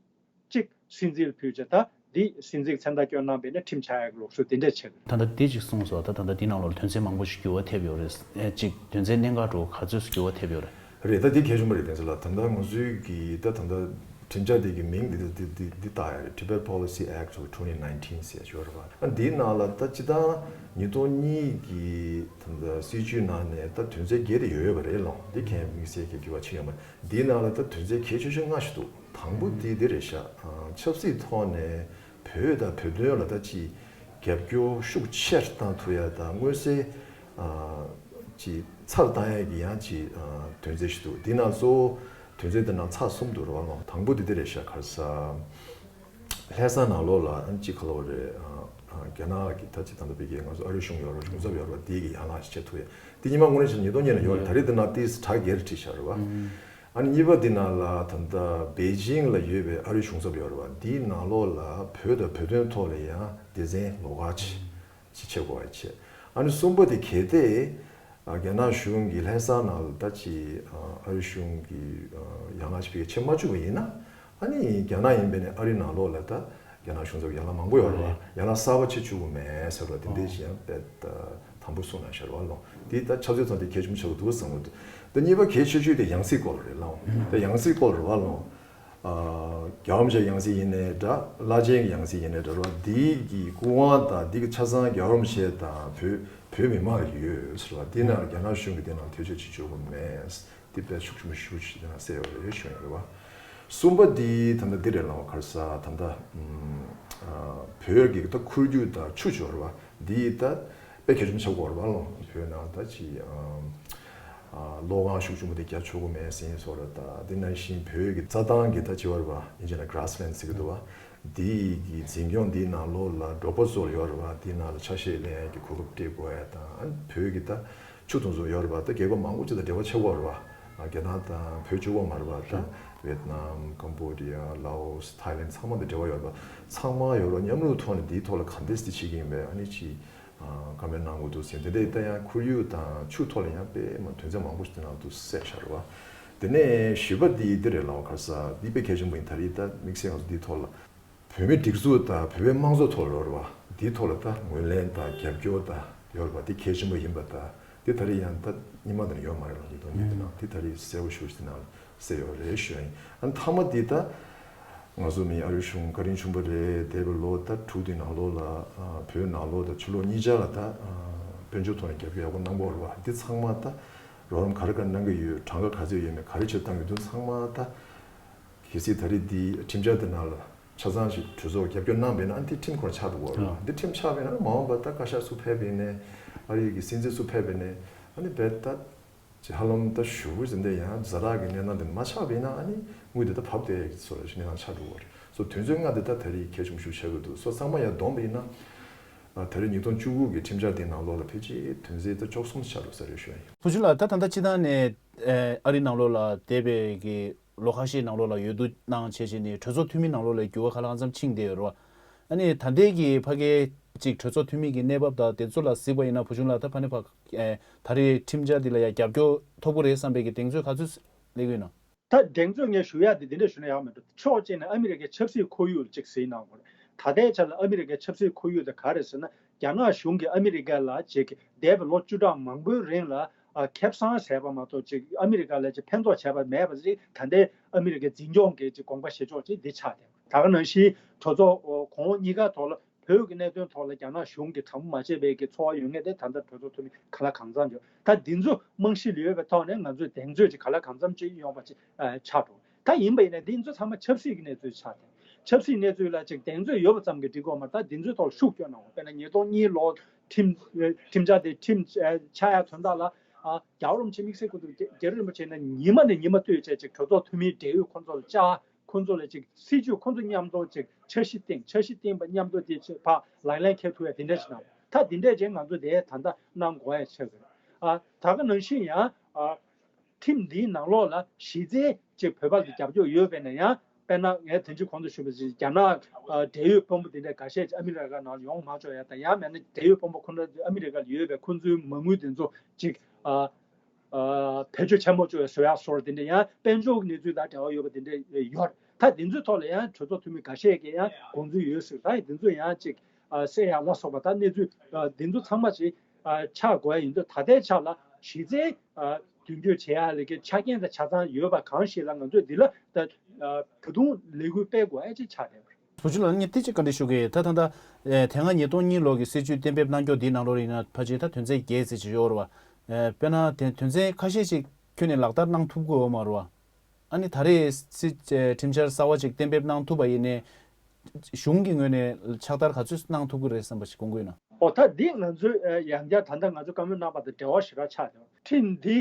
གཅིག་སྲིད་འཛིན་ལ་ཕུལ་ཚེ་ད་འདི་སྲིད་འཛིན་མཚན་རྟགས་བསྐྱོན་གནང་བས་ན་ཁྲིམས་འཆར་ཡག་གི་ལུགས་སྲོལ་འདི་འདྲ་ཆགས་ཀྱི་རེད། ད་ལྟ་འདི་གཅིག་གསུངས་སོང་། ད་ད་ལྟ་འདི་ནང་ལོགས་ལ་དོན་ཚན་མང་པོ་ཞིག་འགྱུར་བ་ཐེབས་ཡོད་རེད། ཨེ་གཅིག་དོན་ཚན་གནད་འགག་འགྲོ་ག་ཚོད་ཞིག་འགྱུར་བ་ཐེབས་ཡོད་རེད། རེད། ད་འདི་གལ་ཆེན་པོ་རེད། དེ་ཚོ་ལ་ད་ལྟ་ང་ཚོའི་གི་ད་ད་ལྟ་ཁྲིམས་འཆར་དེ་གི་མིང་འདི་འདི་འདི་འདི་བཏགས་ཡ་རེད། Tibet Policy Act of twenty nineteen ཟེར་ཡ་ཅིག་ཡོད་རེད་པ། ཨ་འདིའི་ནང་ལ་ད་སྤྱིར་བཏང་ཉིས་སྟོང་གཉིས་ཀྱི་ད་ལྟ་སྲིད་བྱུས་ནང་ནས་ད་དོན་ཚན་བརྒྱད་དེ་ཡོད་ཡོད་པ་རེད་ལོ། འདི་གན་དམིགས་བསལ་གྱི་འགྱུར་བ་ཕྱིན་ཡོད་མ་རེད། འདིའི་ནང་ལ་ད་དོན་ཚན་གལ་ཆེ་ཤོས་ལྔ་ཞིག་འདུག་དང་པོ་འདི་འདི་རེད་ཤག་ཨ་ཆབ་སྲིད་ཐོག་ནས་བོད་དང་བོད་དོན་ལ་ད་ཅིག་རྒྱབ་སྐྱོར་ཤུགས་ཆེར་བཏང་ཐུབ་ཡ་དང་མངོན་གསལ་ཨ་ཅིག་ཚར་བཏང་ཡ་གི་ཡང་ཅིག་ཨ་དོན་ཚན་ཞིག་འདུག་འདི་ནང་གཙོ་བོ་དོན་ཚན་འདི་ནང་ཚར་གསུམ་འདུག་རེད་པ་ལོ། དང་པོ་འདི་འདི་རེད་ཤག་ག་རེ་ཟ། ལྷ་ས་ནང་ལོགས་ལ་ཨ་ཅིག་ག་ལབ་དགོས་རེད། ཨ་ཨ་རྒྱ་ནག་གི་ད་ཅིག་ད་ལྟ་བོད་ཀྱི་ང་ཚོ་ཨ་རིའི་གཞུང་ཡོད་རེད། གཞུང་ཚབ་ཡོད་རེད་པ། འདི་གི་ཡན་ལག་ཞིག་བྱེད་ཐུབ་ཡ། འདི་ཉི་མ་དངོས་གནས་བྱས་ན་ཉིས་སྟོང་གཉིས་ལ་ཡོད་རེད། ད་རེས་འདི་ནང་ཏིས་གྲ་སྒེར་བྲིས་བཞག་རེད་པ། ཨ་ནི་གཉིས་པ་འདི་ནང་ལ་ད་ལྟ་པེ་ཅིང་ལ་ཡོད་པའི་ཨ་རིའི་གཞུང་ཚབ་ཡོད་རེད་བ། འདིའི་ནང་ལོགས་ལ་བོད་དང་བོད་དོན་ཐོག་ལ་ཡང་སྡེ་ཚན་ལོགས་ཀ་ཅིག་ཅིག་ཕྱེ་དགོས་པ་བྱས། ཨ་ནི་གསུམ་པ་དེ་གལ་ཏེ་ཨ་རྒྱ་ནག་གཞུང་གི་ལྷན་ཁང་ནང་ལ་ད་ཅིག་ཨ་ཨ་རི་གཞུང་གི་ཨ་ཡན་ལག་ཅིག་ཕ་གིར་ཕྱིན་མ་བཅུག་པ་ཡིན་ན། ཨ་ནི་རྒྱ་ནག་ཡིན་པ་ཡིན་ན་ཨ་རིའི་ནང་ལོགས་ལ་ད་རྒྱ་ནག་གཞུང་ཚབ་ཡན་ལག་མང་པོ་ཡོད་རེད་བ། ཡན་ལག་གསར་པ་ཕྱེ་བཅུག་གི་མེད་ཟེར་བ་དེ་འདྲ་ཞིག་ཡང་དཔེ་དམ་པོ་གསུངས་གནང་ཤག་རེད་བ་ལོ། དེ་ད་ཆབ་སྲིད་ཐོག་དེ་གལ་ཆེན་པོ་ཆགས་ཀྱི་འདུག་བསམ་གྱི་འདུག་ད་གཉིས་པ་གལ་ཆེ་ཤོས་དེ་ཡང་སྲིད་སྐོར་རེད་ལོ། ད་ཡང་སྲིད་སྐོར་རེད་བ་ལོ། ཨ་རྒྱལ་བ་རིན་པོ་ཆེའི་ཡང་སྲིད་ཡིན་ནའི་འདྲ། བླ་ཆེན་གྱི་ཡང་སྲིད་ཡིན་ནའི་འདྲ་རེད་བ། འདི་གི་སྐུ་དབང་དང་འདི་གི་ཆ་ཚང་རྒྱལ་བ་རིན་པོ་ཆེ་དང་བོད་བོད་མི་མང་ལ་ཡོད་ཟེར་བ། འདི་ནང་རྒྱ་ནག་གཞུང་གིས་འདི་ནང་ཐེ་བྱུས་བྱེད་ཆོག་གི་མེད། འདི་དཔེ་ཤུགས་ཆེན་པོ་ཞེ་པོ་ཅིག་འདི་ནང་གསལ་ཡོད་རེད་ཞུ་ཡ་རེད་བ། གསུམ་པ་འདི་ད་ལྟ་འདི་རེད་ལབ་པ། ག་རེ་ཟེར། ད་ལྟ་ཨ་བོད་ཀྱི་ད་ཁོར་ཡུག་དང་ཆུ་ཅིག་ཡོད་རེད་བ། འདི་ད་དཔེ་གལ་ཆེན་པོ་ཆགས་ཀྱི་ཡོད་རེད་བ་ལོ། བོད་ནང་ད་ཅིག་ཨ་ཨ་གློག་ཁང་ཤུགས་ཆེན་པོ་དེ་རྒྱག་ཆོག་གི་མེད་ཟེར་བཟོ་འདྲ། ད་འདི་ནང་བཞིན་བོད་ཀྱི་རྩྭ་ཐང་གི་ད་ཅིག་ཡོད་རེད་བ། ཨིན་ཇི་ནང་grassland་ཟེར་གྱི་འདུག་བ། འདི་གི་འཛིན་སྐྱོང་འདིའི་ནང་ལོགས་ལ་འབྲོག་པ་ཚོ་ཡོད་རེད་བ། འདིའི་ནང་ལ་ཆ་ཤས་ལེན་ཡག་གི་གོ་སྐབས་སྤྲད་དགོས་ཡ་དང་། ཨ་ནི་བོད་ཀྱི་ད་ཆུ་དེ་ཚོ་ཡོད་རེད་བ། ད་རྒྱལ་ཁབ་མང་པོ་ཅིག་དང་འབྲེལ་བ་ཆགས་ཀྱི་ཡོད་རེད་བ། ཨ་རྒྱ་ནག་དང་བོད་གཅིག་པོ་མ་རེད་བ། ད་ཝེད་ནམ། ཀམ་བོ་ཌི་ཡ། ལའོ་སི། ཐའི་ལེན་ཌི་ཚང་མ་དང་འབྲེལ་བ་ཡོད་རེད་བ། ཚང་མ་ཡོད་རེད་བ། མཉམ་རུབ་ཐོག་ནས་འདིའི་ཐོག་ལ་ག་འདྲས་སེ་བྱེད་ཀྱི་ཡིན་པས། ཨ་ནི་ཅིག་ཨ་བཀའ་མོལ་གནང་དགོས་འདུག་ཟེར། དེ་འདྲ་ཡིན་ད་ཡང་ཁོར་ཡུག་དང་ཆུ་ཐོག་ལ་ཡང་དཔེ་མ་དོན་ཚན་མང་པོ་ཞིག་དེ་ནང་དུ་གསལ་བཞག་རེད་བ། དེ་ནས་བཞི་པ་འདི་འདི་རེད་ལབ་པ། ག་རེ་ཟེར། འདི་དཔེ་གལ་ཆེན་པོ་ཡིན། ད་རེས་ད་དམིགས་བསལ་ང་ཚོ་འདིའི་ཐོག་ལ་བོད་མིའི་སྒྲིག་འཛུགས་དང་བོད་པའི་དམངས་གཙོ་ཐོག་ལ་ཡོད་རེད་བ། འདིའི་ཐོག་ལ་ད་ངོས་ལེན་དང་རྒྱབ་སྐྱོར་དང་ཡོད་རེད་བ། འདི་གལ་ཆེན་པོ་ཡིན་པ་དང་། འདི་ད་རེས་ཡང་ད་སྔོན་མ་དེ་ནས་ཡོད་མ་རེད་ལ། ཉིས་སྟོང་ཉི་ཤུ་ནང་འདི་ད་རེས་གསལ་པོ་ཞེ་པོ་ཅིག་དེ་ནང་གསལ་ཡོད་རེད་ཞུ་ཡ་ཡིན། ཨ་ནི་མཐའ་མ་འདི་ད་ང་ཚོ་མི་ཨ་རིའི་གཞུང་བཀའ་དྲིན་ཆེན་པོ་རེད། འདས་པའི་ལོ་ད་དྲུག་དེའི་ནང་ལོགས་ལ་ཨ་བོད་ནང་ལོགས་དང་ཕྱི་ལོགས་གཉིས་ཆ་ལ་ད་ཨ་དཔལ་འབྱོར་ཐོག་ནས་རྒྱབ་སྐྱོར་ཡག་པོ་གནང་པ་རེད་བ། འདི་ཚང་མ་ད་རོགས་རམ་ག་རེ་ག་རེ་གནང་གི་ཡོད། གྲངས་ཀ་ག་ཚོད་ཡོད་མེད། ག་རེ་བྱས་བཏང་གི་འདུག་ཚང་མ་ད། གལ་སྲིད་ད་རེས་འདི་ཁྲིམས་འཆར་འདི་ནང་ལ་ཆ་ཚང་ཞིག་གྲོས་ཚོགས་རྒྱབ་སྐྱོར་གནང་བས་ན། ཨ་འདི་ཁྲིམས་ཁོ་ན་ཆགས་འགྲོ་གི་རེད། ཨ་འདི་ཁྲིམས་ཆགས་པས་ན་མ་འོངས་པ་ད་བཀའ་ཤག་སུ་ཕེབས་པ་ཡིན་ནའི། ཨ་རི་གི་སྲིད་འཛིན་སུ་ཕེབས་པ་ཡིན་ནའི། ཨ་ནི་རྦད་ད་ཅིག་ཧ་ལམ་ད་ཞུ་བོ་ཟིན་དེ་ཡང་ཛ་དྲག་གི་གནས་སྟངས་འདི་མ་ཆགས་པས་ན། ཨ་ནི་དངུལ་འདི་ད་བབས་བསྡད་ཡག་གི་བཟོ་འདྲ་ཞིག་གནས་སྟངས་ཆགས་འགྲོ་གི་རེད། སོ་དོན་ཚན་ལྔ་འདི་ད་ད་རེས་གལ་ཆེན་པོ་ཞིག་ཆགས་ཀྱི་འདུག་སོ་ཚང་མ་ཡར་བསྡོམས་པ་ཡིན་ན། ཨ་ད་རེས་ཉིས་སྟོང་བཅུ་དགུ་གི་ཁྲིམས་འཆར་འདི་ནང་ལོགས་ལ་ཕལ་ཆེར་དོན་ཚན་ད་བཅུ་གསུམ་ཆགས་འགྲོ་ས་རེད་ཞུ་ཡ་ཡིན། བུ་ཆུང་ལགས། ད་ད་ལྟ་སྤྱིར་བཏང་ནས་ཨ་རི་ནང་ལོགས་ལ་བསྡད་པའི་གི་ལོ་ཁ་ཤས་ནང་ལོགས་ལ་ཡོད་དུས་ནང་བྱས་བྱས་ནས་གྲོས་ཚོགས་འཐུས་མི་ནང་ལོགས་ལ་འགྱུར་བ་ག་ལ་གང་འཚམ་ཕྱིན་བསྡད་ཡོད་རེད་བ། ཨ་ནི་ད་ལྟའི་གི་ཕ་གིའི་ཅིག་གྲོས་ཚོགས་འཐུས་མི་གི་གནས་བབ་དང་དེ་ཚོ་ལ་གཟིགས་པ་ཡིན་ན། བུ་ཆུང་ལགས་ད་ཕ་ནས་ཕ་ཨེ་ད་རེས་ཁྲིམས་འཆར་འདི་ལ་ཡ་རྒྱབ་སྐྱོར་ཐོབ་ཀྱི་རེད་བསམ་པའི་གི་གདེང་ཚོད་ག་ཚོད་སླེབས་ཀྱི་ཡོད་ན། ད་གདེང་ཚོད་ངས་ཞུ་ཡག་དེ་འདི་འདྲ་ཞུ་ན་ཡག་མི་འགྲོ། ཕྱོགས་གཅིག་ནས་ཨ་མི་རི་ཀའི་ཆབ་སྲིད་ཁོར་ཡུག་ཅིག་གཟིགས་གནང་དགོས་རེད། ད་ལྟའི་ཆ་ལ་ཨ་མི་རི་ཀའི་ཆབ་སྲིད་ཁོར་ཡུག་དེ་ག་རེ་ཟེར་ན། རྒྱ་ནག་གཞུང་གིས་ཨ་མི་རི་ཀ་ལ་ཅིག་འདས་པའི་ལོ་བཅུ་ཕྲག་མང་པོའི་རིང་ལ་ཨ་ཁེ་བཟང་བཟས་པ་མ་གཏོགས་ཅིག་ཨ་མི་རི་ཀ་ལ་ཅིག་ཕན་ཐོགས་བྱས་པ་མེད་པ་ཅིག་ད་ལྟའི་ཨ་མི་རི་ཀའི་འཛིན་སྐྱོང་གི་ཅིག་དགོངས་པ་བཞེས་ཕྱོགས་ཅིག་འདི་ཆགས་བསྡད། ད་ག་ནང་བཞིན་གྲོས་ཚོགས་གོང་འོག་གཉིས་ཀ་ཐོག་ལ་བོད་ཀྱི་གནད་དོན་ཐོག་ལ་རྒྱ་ནག་གཞུང་གིས་དྲང་པོ་མ་བྱས་པའི་གི་ཚོར་བ་ཡོད་མཁན་དེ་ད་ལྟ་གྲོས་ཚོགས་འཐུས་མི་ག་ལ་གང་འཚམ་ཡོད། ད་འདི་ཚོ་རྨང་གཞི་ལ་ཡོད་པའི་ཐོག་ནས་ང་ཚོས་གདེང་ཚོད་ཅིག་ག་ལ་གང་འཚམ་ཅིག་ཡོང་བ་ཅིག་ཨ་ཆགས་འགྲོ། ད་ཡིན་པ་ཡིན་ན་འདི་ཚོ་ཚང་མ་ཆབ་སྲིད་ཀྱི་གནས་ཚུལ་ཆགས་ཏེ། ཆབ་སྲིད་གནས་ཚུལ་ལ་ཅིག་གདེང་ཚོད་ཡོད་པ་ཙམ་གྱིས་འགྲིག་གི་ཡོད་མ་རེད། ད་འདི་ཚོའི་ཐོག་ལ་ཤུགས་བསྐྱོན་གནང་བ། དཔེར་ན་ཉིས་སྟོང་གཉིས་ལོ་ཁྲིམས་ཁྲིམས་འཆར་དེ་ཁྲིམས་ཆགས་ཡ་དོན་དག་ལ་ཨ་རྒྱལ་བ་རིན་པོ་ཆེ་དམིགས་བསལ་སྐུ་ཚབ་རྒྱ་རི་རིན་པོ་ཆེ་ནས་ཉི་མ་ནས་ཉི་མ་ལྟོས་བྱས་ཅིག་གྲོས་ཚོགས་འཐུས་མིའི་འབྲེལ་ཡོད་ཁོང་ཚོ་ལ་བཅར། ཁོང་ཚོ་ལ་ཅིག་སྲིད་ཇུས་ཁོང་ཚོ་མཉམ་དུ་ཅིག་འཆར་གཞི་བཏིང་། འཆར་གཞི་བཏིང་པ་མཉམ་དུ་དེ་ཕར་ལག་ལེན་འཁེལ་ཐུབ་ཡ་དེ་འདྲ་ཞིག་གནང་། ད་དེ་འདྲ་བྱས་ང་ཚོ་དེ་ད་ལྟ་གནང་དགོས་ཡ་ཆགས་ཀྱི་རེད། ཨ་ད་ག་ནང་བཞིན་ཡང་ཨ་ཁྲིམས་འདིའི་ནང་ལོགས་ལ་གཞི་རྩའི་ཅིག་བོད་པ་ལ་རྒྱབ་སྐྱོར་ཡོད་པས་ན་ཡང་། དཔེར་ན་ངས་དེ་ཕྱི་གོང་དུ་ཞུས་པ་ཅིག་རྒྱ་ནག་ཨ་འབྲེལ་ཡོད་དཔོན་པོ་དེ་འདྲ་འགའ་ཤས་ཅིག་ཨ་མི་རི་ཀ་ནང་ལ་ཡོང་མ་ཆོག་ཡ་དང་། ཡང་མིན་ན་འབྲེལ་ཡོད་དཔོན་པོ་ཁོ་ན་ཨ་མི་རི་ཀ་ལ་ཡོད་པའི་ཁོ་ཚོའི་མ་དངུལ་དེ་ཚོ་ཅིག་ཨ་ཨ་བེད་སྤྱོད་ཆེན་པོ་བཅོས་བཟོ་ཡག་སོགས་དེ་འདྲ་ཡང་དཔལ་འབྱོར་གྱི་གནས་ཚུལ་དང་འབྲེལ་བ་ཡོད་པ་དེ་འདྲ་ཡོད་རེད། ད་དེ་ཚོའི་ཐོག་ལ་ཡང་གྲོས་ཚོགས་འཐུས་མི་འགའ་ཤས་ཀྱིས་ཡང་དགོངས་ཚུལ་ཡོད་ཟེར། ད་དེ་ཚོ་ཡང་ཅིག་ཨ་གསལ་ཡག་ལ་སོགས་པ། ད་གནས་ཚུལ་ཨ་དེ་ཚོ་ཚང་མ་ཅིག་ཨ་ཆགས་དགོས་ཡ་ཡིན་དུས། ད་ལྟའི་ཆ་ལ་གཞི་རྩའི་ཨ་མདུན་སྐྱོད་བྱེད་ཡག་ལས་ཀའི་ཆ་རྐྱེན་དང་ཆ་ཚང་ཡོད་པ་གང་ཞིག་ལ་ང་ཚོས་འདི་ལ་ད་ཨ་ད་དུང་ལས་འགུལ་སྤེལ་དགོས་ཡ་ཅིག་ཆགས་བསྡད་པ་རེད། བུ་ཆུང་ལགས། ངས་ཏིག་ཅིག་བཀའ་འདྲི་ཞུ་གི་ཡིན། ད་ད་ལྟ་ཨེ་དེ་སྔ་ཉིས་སྟོང་གཉིས་ལོ་གི་སྲིད་བྱུས་གཏན་འབེབས་གནང་ཕྱོགས་འདིའི་ནང་ལོགས་ཡིན་ན་ཕལ་ཆེར་ད་དོན་ཚན་བརྒྱད་ཙམ་ཅིག་ཡོད་རེད་བ། ཨེ་དཔེར་ན་དེ་དོན་ཚན་ཁ་ཤས་ཅིག་ཁྱོན་ནས་ལག་བསྟར་གནང་ཐུབ་ཀྱི་ཡོད་མ་རེད་བ། ཨ་ནི་ད་རེས་སྲིད་ཨེ་ཁྲིམས་འཆར་གསར་བ་ཅིག་གཏན་འབེབས་གནང་ཐུབ་པ་ཡིན་ནའི་གཞུང་གི་ངོས་ནས་ཕྱག་བསྟར་ག་ཚོད་གནང་ཐུབ་ཀྱི་རེད་བསམ་པ་ཞིག་དགོངས་ཀྱི་ཡོད་ན། ཨོ་ད་འདི་ང་ཚོས་ཨེ་ཡང་བསྐྱར་ད་ལྟ་ང་ཚོས་བཀའ་མོལ་གནང་བ་དང་འབྲེལ་བ་ཞེ་དྲག་ཆགས་ཡོད། ཁྲིམས་འདི་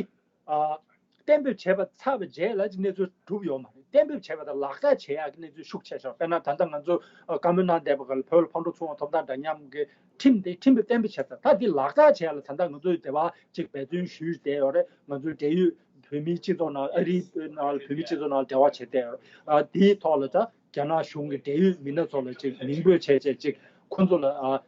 ཨ་གཏན་འབེབས་བྱས་པ་ཚར་བའི་རྗེས་ལ་གནས་ཚུལ་གྲུབ་ཡོད་མ་རེད། གཏན་འབེབས་བྱས་པ་དང་ལག་བསྟར་བྱེད་ཡག་གི་གནས་ཚུལ་ཤུགས་ཆེ་ཤོས། དཔེར་ན་ད་ལྟ་ང་ཚོ་ཨ་བཀའ་མོལ་གནང་བསྡད་པ་ག་ལ་བོད་ལ་ཕར་འགྲོ་ཚུར་འོང་ཐོབ་ཐང་འདྲ་མཉམ་གྱི་ཁྲིམས་དེ་ཁྲིམས་དེ་གཏན་འབེབས་བྱས་ཚར། ད་འདི་ལག་བསྟར་བྱེད་ཡག་ལ་ད་ལྟ་ང་ཚོས་དེ་བ་ཅིག་འབད་བརྩོན་ཞུས་བསྡད་ཡོད་རེད། ང་ཚོའི་འབྲེལ་ཡོད་ བོད་མིའི་སྤྱི་ཚོགས་ནང་ཨ་རིའི་ནང་བོད་མིའི་སྤྱི་ཚོགས་ནང་འབྲེལ་བ་བྱས་ཏེ། ཨ་དེའི་ཐོག་ལ་ད་རྒྱ་ནག་གཞུང་གི་འབྲེལ་ཡོད་མི་སྣ་ཚོ་ལ་ཅིག་མིང་འབོད་བྱས་བྱས་ཅིག་ཁོང་ཚོ་ལ་ཨ་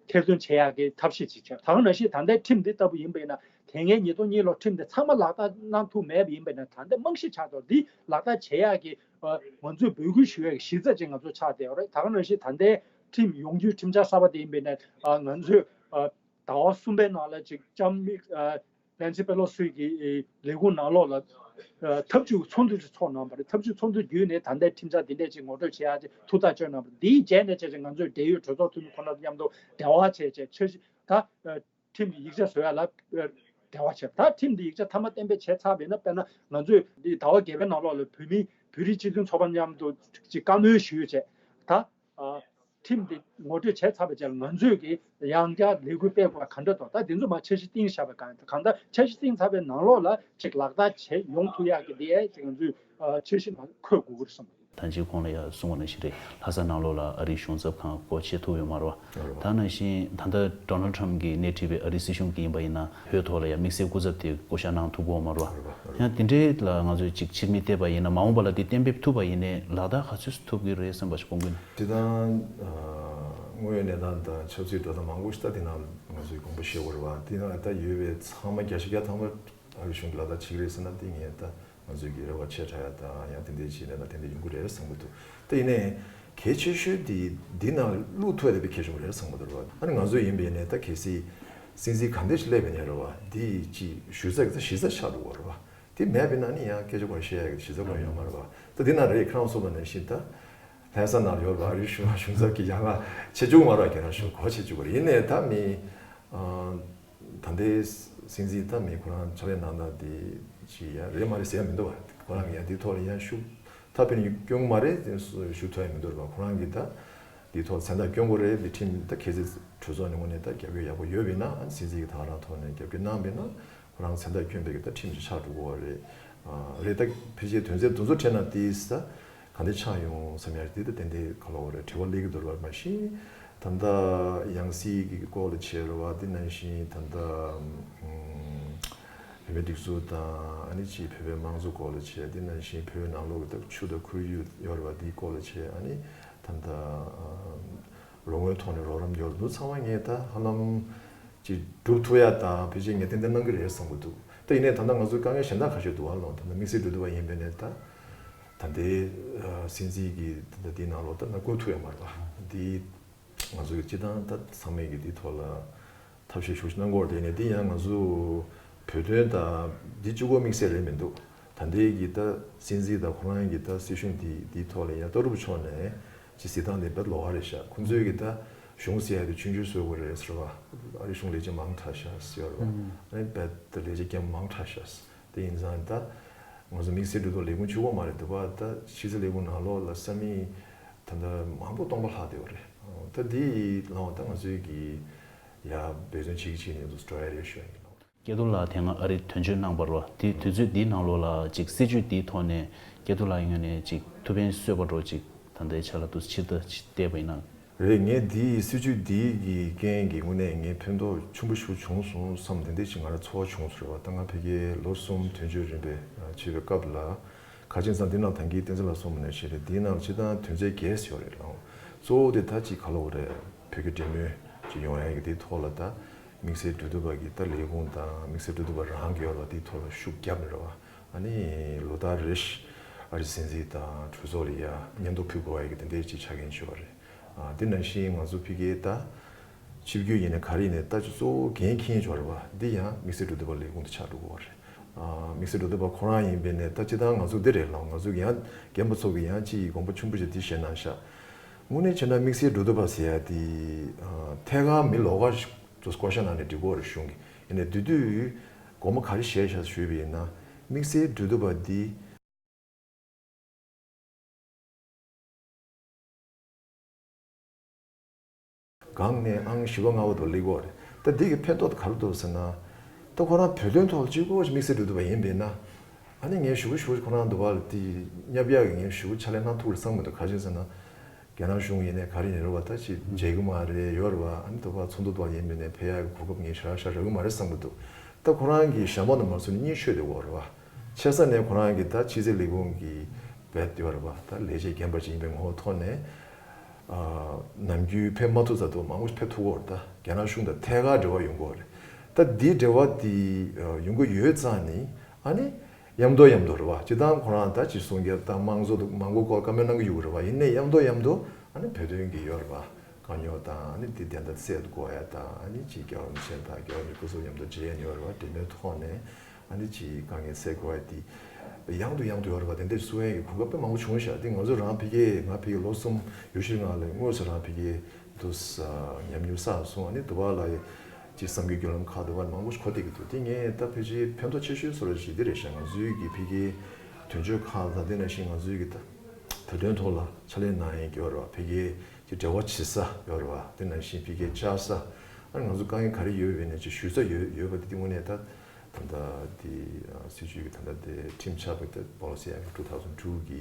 ཐེར་འདོན་བྱེད་ཡག་གི་ཐབས་ཤེས་ཅིག་བྱས། ད་ག་ནང་བཞིན་ད་ལྟའི་ཁྲིམས་འདི་ལྟ་བུ་ཡིན་པ་ཡིན་ན། དེ་སྔའི་ཉིས་སྟོང་གཉིས་ལོ་ཁྲིམས་དེ་ཚང་མ་ལག་བསྟར་གནང་ཐུབ་མེད་པ་ཡིན་པ་ཡིན་ན། ད་ལྟ་རྨང་གཞི་ཆགས་ཐོག་འདི་ལག་བསྟར་བྱེད་ཡག་གི་ཨ་ང་ཚོས་འབོད་སྐུལ་ཞུ་ཡག་གི་གཞི་རྩ་ཅིག་ང་ཚོ་ཆགས་བསྡད་ཡོད་རེད། ད་ག་ནང་བཞིན་ད་ལྟའི་ཁྲིམས་ཡོང་རྒྱུའི་ཁྲིམས་འཆར་གསར་པ་དེ་ཡིན་པ་ཡིན་ན། ཨ་ང་ཚོས་ཨ་ཟླ་བ་གསུམ་པའི་ནང་ལ་ཅིག་ལྕམ་མི་ཨ་ནན་སི་པེ་ལོ་སི་གི་ལས་ཁུངས་ནང་ལོགས་ལ་ཨ་འཐབ་ཇུས་ཚོགས་འདུ་ཅིག་ཚོགས་གནང་བ་རེད། འཐབ་ཇུས་ཚོགས་འདུ་བརྒྱུད་ནས་ད་ལྟའི་ཁྲིམས་འཆར་འདི་འདྲས་ཅིག་ངོ་སྤྲོད་བྱེད་ཡག་ཅིག་ཐུགས་ཐག་གཅོད་གནང་བ་རེད། འདིའི་རྗེས་ནས་བྱས་ཙང་ང་ཚོས་འབྲེལ་ཡོད་གྲོས་ཚོགས་འཐུས་མི་ཁོ་ན་མཉམ་དུ་འབྲེལ་བ་བྱས་བྱས། འཆར་གཞི་ད་ཨ་ཁྲིམས་ཀྱི་ཡིག་ཆ་བཟོ་ཡ་ལ་ཨ་འབྲེལ་བ་བྱས། ད་ཁྲིམས་འདི་ཡིག་ཆ་མཐའ་མ་གཏན་འབེབས་བྱས་ཚར་བས་ན། དཔེར་ན་ང་ཚོས་འདི་ཟླ་བ་བརྒྱད་པའི་ནང་ལོགས་ལ་བོད་མི་བོད་རིགས་སྤྱི་མཐུན་ཚོགས་པ་མཉམ་དུ་ཅིག་བཀའ་མོལ་ཞུས་བྱས། ད་ཨ་ཁྲིམས་འདི་ངོ་སྤྲོད་བྱས་ཚར་བའི་རྗེས་ལ་ང་ཚོས་ཀྱི་ཡང་བསྐྱར་ལས་འགུལ་སྤེལ་དགོས་པ་ག་འདྲ་འདུག་ད་འདི་ཚོ་མར་འཆར་གཞི་བཏིང་བཞག་པ་གང་ཡིན། གང་ལྟར་འཆར་གཞི་བཏིང་ཚར་བའི་ནང་ལོགས་ལ་ཅིག་ལག་བསྟར་བྱས་ཡོང་ཐུབ་ཡག་གི་འདི་ཡང་ཅིག་ང་ཚོས་ཨ་འཆར་གཞི་ནང་འཁོད་དགོས་ཀྱི་རེད་བསམ། ད་ཅི་གོང་ལ་ཡང་གསུངས་པ་ནང་བཞིན་རེད། ལྷ་ས་ནང་ལོགས་ལ་ཨ་རིའི་གཞུང་ཚབ་ཁང་སྒོ་ཕྱེ་ཐུབ་ཡོད་མ་རེད་བ། ད་ནང་བཞིན་ད་ལྟ་ཌོ་ནལ་ཊམ་གྱིས་སྣེ་ཁྲིད་པའི་ཨ་རིའི་སྲིད་གཞུང་གིས་ཡིན་པ་ཡིན་ན། བོད་ཐོག་ལ་ཡང་དམིགས་བསལ་སྐུ་ཚབ་དེ་བསྐོ་བཞག་གནང་ཐུབ་ཀྱི་ཡོད་མ་རེད་བ། ཡང་དེ་འདྲའི་ལ་ང་ཚོས་ཅིག་ཕྱིར་མིག་བལྟས་པ་ཡིན་ན། མ་འོངས་པ་ལ་དེ་གཏན་འབེབས་ཐུབ་པ་ཡིན་ནའི་ལག་བསྟར་ག་ཚོད་ཐུབ་ཀྱི་རེད་བསམ་པ་ཞིག་དགོངས་ཀྱི་འདུག་དེ་དང་ཨ་དངོས་ཡོད་གནས་སྟངས་དང་ཆབ་སྲིད་དོན་དག་མང་པོ་ཞིག་ད་དེ་ནང་ང་ཚོས་དགོངས་པ་བཞེས་དགོས་རེད་བ། དེ་ནང་ད་ཡོད་པའི་ཚང་མ་བརྒྱ་ཆ་བརྒྱ་ཐམ་པ་ཨ་རི་གཞུང་གིས་ལག་བསྟར་བྱེད་ཀྱི་རེད་ཟེར་ན། དེ་ངས་ད་ང་ཚོས་ཀྱི་རེ་བ་ཆེ་དྲགས་ཡ་དང་། ཡང་དེ་འདྲའི་བྱས་ནས་ད་དེ་འདྲ་ཡོང་གི་རེད་བསམ་གྱི་འདུག་དེ་ཡིན་ནའི་གལ་ཆེ་ཤོས་དེ་འདི་ནང་བླུག་ཐུབ་ཡ་དེ་དཔེ་གལ་ཆེན་པོ་རེད་བསམ་གྱི་འདུག་རེད་བ། ཨ་ནི་ང་ཚོ་ཡིན་པ་ཡིན་ནའི་ད་གལ་སྲིད་སྲིད་འཛིན་ག་འདྲ་ཞིག་སླེབས་པ་ཡིན་ནའི་རེད་བ། འདི་ཅིག་ཞུ་ས་གི་ད་གཞི་རྩ་ཆགས་འགྲོ་གི་རེད་བ། དེ་མེད་པ་ཡིན་ན་ནི་ཡང་སྐད་ཆ་གོ་བཤད་ཡ་གི་གཞི་རྩ་གོ་ཡོད་མ་རེད་བ། ད་འདི་ནང་རེད། ཁྱེད་རང་གསུངས་པ་ནང་བཞིན་ད་ལྷ་ས་ནང་ཡོད་པ་ཨ་རིའི་གཞུང་གཞུང་ཚབ་ཀྱི་ཡང་ང་བྱེད་བཅུག་མ་རེད་བ། ཁྱེད་རང་གཞུང་གོ་བྱེད་བཅུག་པ་རེད། ཡིན་ནའི་ད་མི་ཨ། ད་ལྟའི་སྲིད་འཛིན་ད་མི་ཁོ་རང་ཕྱག་ལས་གནང་སྟངས་དེ་ཅི་ཡང་རེད་མ་རེད་ཟེར་ཡ་མི་འདུག་བ། ཁོ་རང་གིས་ཡང་འདིའི་ཐོག་ལ་ཡང་ཤུགས་ད་ཕན་སྐྱོན་མ་རེད་ཞུ་ཐུབ་ཡ་མི་འདུག་རེད་བ། ཁོ་རང་གིས་ད་འདིའི་ཐོག་མཚན་རྟགས་སྐྱོན་དགོས་རེད། འདི་ཁྲིམས་ད་ཁ་སང་གྲོས་ཚོགས་ནས་ངོས་ནས་ད་རྒྱབ་སྐྱོར་ཡག་པོ་ཡོད་པ་ཡིན་ན། ཨ་ནི་སྲིད་འཛིན་གྱིས་ད་རང་ཐོག་ནས་རྒྱབ་སྐྱོར་གནང་བ་ཡིན་ན། ཁོ་རང་མཚན་རྟགས་སྐྱོན་པའི་གི་ད་ཁྲིམས་ཅིག་ཆགས་འགྲོ་གི་རེད། ཨ་རེད། ད་ཕལ་ཆེར་དོན་ཚན་དེ་ཚོ་ཁྲིད་ན་དེ་ད་ག་འདྲ་ཆགས་ཡོང་བསམ་ཡ་དེ་ད་ཏན་ཏན་ག་ལབ་དགོས་རེད། དྲི་བ་སླེབས་ཀྱི་འདུག་རེད་བ། མ་གཞི་ད་ལྟ་ཡང་སྲིད་ཀྱི་སྐོར་ལ་བྱས་རེད་བ། དེ་ནང་བཞིན་ད་ལྟ་བོད་མིའི་སྒྲིག་འཛུགས་དང་། ཨ་ནི་ཅིག་བོད་པའི་དམངས་གཙོ་སྐོར་ལ་བྱས། དེ་ནང་བཞིན་བོད་ནང་ལོགས་ཀྱི་ད་ཆུ་དང་ཁོར་ཡུག་ཡོད་རེད་བ། དེའི་སྐོར་ལ་བྱས། ཨ་ནི་ད་ལྟ་ལོ་ངོའི་ཐོག་ནས་རོགས་རམ་ཡོད་རེད། འདི་ཚང་མ་ངས་ད་ཧ་ལམ་ཅིག་སྒྲུབ་ཐུབ་ཡ་དང་ཕལ་ཆེར་ངས་ཏན་ཏན་གནང་གི་རེད་བསམ་གྱི་འདུག་ད་ཡིན་ནའི་ད་ལྟ་ང་ཚོའི་དཀའ་ངལ་གཞན་དག་ཁ་ཤས་འདུག་བ། ལོང་ད་ལྟ་དམིགས་བསལ་འགྲོ་འདུག་བ་ཡིན་པས་ནས་ད་ད་ལྟའི་ཨ་སྲིད་འཛིན་གྱི་ད་ལྟ་འདིའི་ནང་ལོགས་ད་ང་བསྐོ་ཐུབ་ཡ་མ་རེད་བ། འདི་ང་ཚོ་གི་སྤྱི་བཏང་ད་ཚང་མས་ཀྱི་འདིའི་ཐོག་ལ་ཐབས་ཤེས་ཤུགས་ཆེ་གནང་དགོས་རེད། དེ་ནས་འདི་ཡང་ང་ཚོ་བོད་དོན་དང་འདི་གཅིག་པོ་དམིགས་བསལ་རེད་མི་འདུག་ད་ལྟའི་གི་ད་སྲིད་འཛིན་དང་ཁོ་རང་གི་ད་སྲིད་གཞུང་འདི་འདིའི་ཐོག་ལ་ཡང་ལྟ་གྲུབ་ཕྱོགས་ནས་ཅིག་གཟིགས་སྟངས་དེ་དཔེ་ལོགས་ཀ་རེད་ཤག་ཁོང་ཚོའི་གི་ད་གཞུང་ཟེར་ཡ་དེ་ཆུང་ཆུང་བཟོ་དགོས་རེད་ཟེར་བ། ཨ་རི་གཞུང་ལས་བྱེད་མང་དྲགས་ཤག་ཟེར་བ། ཨ་ནི་དཔེ་ད་ལས་བྱེད་རྒྱ་མི་མང་དྲགས་ཤག་དེ་ཡིན་ཙང་ད་ང་ཚོ་དམིགས་བསལ་འགྲོ་འདུག་ལས་ཁུངས་གཅིག་པོ་མ་རེད་འདུག་བ། ད་ཕྱི་སྲིད་ལས་ཁུངས་ནང་ལོགས་ལ་ས་མིག་ད་ལྟ་མང་པོ་སྟོང་པ་ལྷག་བསྡད་པ་རེད། ད་འདི་ལའང་ད་ང་ཚོའི་གི་ཡ་འབད་བརྩོན་བྱེད་ཀྱི་བྱེད་ནས་འདུག་འགྲོ་ཡ་རེད་ཞུ་ཡ་ཡིན། སྐལ་རྡོར་ལགས་དེ་སྔ་ཨ་རིར་དོན་གཅོད་གནང་བ་རེད་བ། དེ་དུས་ཚོད་འདིའི་ནང་ལོགས་ལ་ཅིག་སྲིད་བྱུས་འདིའི་ཐོག་ནས་སྐལ་རྡོར་ལགས་ངོས་ནས་ཅིག་ཐུགས་ཕན་གསོས་པ་འདྲ་ཅིག་ད་ལྟའི་ཆ་ལ་འདུག་ཕྱིར་ལྟ་ཅིག་བལྟས་པ་ཡིན་ན། རེད། ངས་འདིའི་སྲིད་བྱུས་འདིའི་གི་རྐྱེན་གྱིས་དངོས་གནས་ངས་ཕན་ཐོགས་ཆེན་པོ་ཞིག་བྱུང་སོང་བསམ་དེ་འདྲ་ཅིག་ང་རང་ཚོར་བ་བྱུང་སོང་རེད་བ། ད་ང་ཕ་གིར་ལོ་གསུམ་དོན་གཅོད་རིམ་པས་བྱེད་པའི་སྐབས་ལ། ཁ་ཅིག་ཙང་འདི་ནང་ད་གིན་བསྟན་འཛིན་ལགས་གསུངས་པ་ནང་བཞིན་རེད། འདིའི་ནང་ལ་སྤྱིར་བཏང་དོན་ཚན་བརྒྱད་ཡོད་རེད་ལགས། གཙོ་བོ་དེ་ད་ཅིག་ག་ལབ་དགོས་རེད། བོད་ཀྱི་འབྲེལ་མོལ་ཅིག་ཡོང་ཡ་གི་དེའི་ཐོག་ལ་ད་དམིགས་བསལ་འབྲེལ་མཐུད་པ་གི་ད་ལས་ཁུངས་དང་། དམིགས་བསལ་འབྲེལ་མཐུད་པ་རང་གི་ཡོད་ལ་དེའི་ཐོག་ལ་ཤུགས་བརྒྱབ་ནས་རེད་བ། ཨ་ནི་ལོ་ལྟར་རེ་བཞིན་ཨ་རིའི་སྲིད་འཛིན་དང་གྲོས་ཚོགས་ལ་ཡ་སྙན་ཐོ་ཕུལ་དགོས་ཡ་གི་དེ་འདྲའི་ཅིག་ཆ་རྐྱེན་ཅིག་ཡོད་རེད། ཨ་དེ་ནང་བཞིན་ང་ཚོ་ཕ་གིར་ད་ཆིབས་བསྒྱུར་ཡིན་ནའི་ག་རེ་ཡིན་ནའི་ད་ཅིག་གཙོ་བོ་འགན་འཁྱེར་མཁན་ཅིག་ཡོད་རེད་བ། འདི་ཡང་དམིགས་བསལ་འབྲེལ་མཐུད་པ་ལས་ཁུངས་དེ་ཆགས་འགྲོ་གི་ཡོད་རེད། ཨ་དམིགས་བསལ་འབྲེལ་མཐུད་པ་ཁོ་རང་ཡིན་པས་ནས་ད་སྤྱིར་བཏང་ང་ཚོ་འདི་རེད་ལགས། ང་ཚོ་གི་ཡང་རྒན་པ་ཚོ་གི་ཡང་ཅིག་དགོངས་པ་ཆེན་པོ་ཞིག་འདི་བཞེས་གནང་ཤག་དངོས་གནས་བྱས་ན་དམིགས་བསལ་འབྲེལ་མཐུད་པ་ཟེར་ཡ་དེ་ཨ་ཐད་ཀར་མི་ལོགས་ཀ་ཞིག་ཏུ་བསྐོ་བཞག་གནང་ནས་འགྲིག་གི་ཡོད་རེད། གཞུང་གིས་ཡིན་ནའི་དེ་དུས་དགོངས་པ་ག་རེ་བཞེས་ཤག་ཞུས་པ་ཡིན་ན། དམིགས་བསལ་འབྲེལ་མཐུད་པ་འདི་སྒང་ནས་ཨང་བཞི་པ་ལྔ་པ་དུ་སླེབས་ཀྱི་ཡོད་རེད། ད་འདི་གི་ཕན་ཐོགས་དེ་ག་རེ་འདུག་ཟེར་ན། ད་ཁོ་རང་བོད་དོན་ཐོག་ལ་གཅིག་པོ་དམིགས་བསལ་འབྲེལ་མཐུད་པ་ཡིན་པས་ན། ཨ་ནི་ངས་ཞུ་གི་ཞུ་གི་ཁོ་རང་འདུག་བ་ལ་དེ་བསྙབ་ཡག་གི་ངས་ཞུ་གི་ཕྱག་ལས་གནང་ཐུབ་རེད་བསམ་གི་འདུག་ག་ཅི་ཟེར་ན། རྒྱ་ནག་གཞུང་ཡིན་ནའི་ག་རེ་ཡིན་ནའི་རེད་བ། ད་ཅིག་མཇལ་གི་མ་རེད་ཡོད་རེད་བ། ཨ་ནི་འདུག་བ་ཚོགས་འདུ་འདུག་བ་ཡིན་པས་ནས་ཕེབས་ཡག་གི་གོ་སྐབས་ངས་ཞེ་དྲག་ཞེ་དྲག་རག་གི་མ་རེད་བསམ་གི་འདུག་ད་ཁོ་རང་གི་ཞྭ་མོ་ནས་མར་སོང་ནས་གཉིད་ཤོད་བསྡད་ཡོད་རེད་བ། ཆེ་ས་ནས་ཁོ་རང་གི་ད་ཕྱི་སྲིད་ལས་ཁུངས་ཀྱི་བེད་ཡོད་རེད་པ། ད་ལས་བྱེད་རྒན་པ་ཅིག་ཡིན་པའི་ངོ་བོ་ཐོག་ནས། ཨ། ནམ་རྒྱུན་ཕེབས་མ་ཐུབ་ཙང་དུ་མང་པོ་ཕེབས་ཐུབ་ཀྱི་ཡོད་རེད། ད་རྒྱ་ནག་གཞུང་དང་ཐད་ཀར་འབྲེལ་བ་ཡོང་གི་ཡོད་རེད། ད་འདི་འབྲེལ་བ་འདི་ཡོང་གི་ཡོད་ཙང་ནི་ཨ་ནི་མཉམ་དུ་མཉམ་དུ་རེད་པ། སྤྱིར་བཏང་ཁོ་རང་ད་ཅིག་གསུང་རྒྱབ་དང་དམངས་གཙོ་འདུག་མང་པོ་སྐོར་བཀའ་མོལ་གནང་གི་ཡོད་རེད་པ། ཡིན་ནའི་མཉམ་དུ་མཉམ་དུ་ཨ་ནི་བོད་དོན་གྱི་ཡོད་རེད་པ། དཀའ་རྙོག་དང་ཨ་ནི་འདི་བདེན་མཐའ་གསལ་དགོས་ཡ་དང་ཨ་ནི་ཅིག་རྒྱལ་བ་རིན་པོ་ཆེ་དང་རྒྱལ་བ་མི་སྐུ་ཚོ་མཉམ་དུ་མཇལ་ཡ་ཡོད་རེད་པ། འབྲེལ་མོལ་ཐོག་ནས་ཨ་ནི་ཅིག་དཀའ་ངལ་སེལ་དགོས་ཡ་དེ་ཡང་དུ་ཡང་དུ་ཡོད་རེད་པ། དེ་འདྲ་གསུང་ཡ་གི་གོ་སྐབས་དཔེ་མང་པོ་བྱུང་ཤག་དེ་ང་ཚོ་རང་ཕ་གིར་ང་ཕ་གིར་ལོ་གསུམ་ཡོད་ཤག་ང་ལ་དངོས་སུ་རང་ཕ་གིར་དུ་ཉམས་མྱོང་བསགས་སོང་། ཨ་ནི་དུ་བ་ལ་ཡ་ཅིག་བསམ་གྱི་བརྒྱུད་ལམ་ཁག་དུ་བ་མང་པོ་ཞིག་གོ་བསྡད་ཀྱི་འདུག་དེ་ངས་ད་ཕལ་ཆེར་ཕན་ཐོགས་ཆེ་ཤོས་བཟོ་འདྲ་ཞིག་དེ་རེད་ཤག་ང་ཚོའི་གི་ཕ་གིའི་དོན་གཅོད་ཁག་དང་དེ་ནང་བཞིན་ང་ཚོའི་གི་ད་བོད་དོན་ཐོག་ལ་ཕྱག་ལས་གནང་ཡས་ཀྱི་ཡོད་རེད་པ། ཕ་གིའི་ཅིག་འབྲེལ་བ་བྱེད་ས་ཡོད་རེད་པ། དེ་ནང་བཞིན་ཕ་གིའི་བཅར་ས། ཨ་ནི་ང་ཚོ་དཀའ་ངལ་ག་རེ་ཡོད་པའི་ནས་ཅིག་ཞུ་ས་ཡོད་ཡོད་པ་དེ་དེ་དངོས་གནས་ད་ད་ལྟ་དེ་སྲིད་བྱུས་ཀྱི་ད་ལྟ་དེ་ཁྲིམས་ཆགས་པའི་ད་པོ་ལི་སི་ཨེག་ཊི་ཊུ་ཐའུ་ཟན་ཊུ་གི་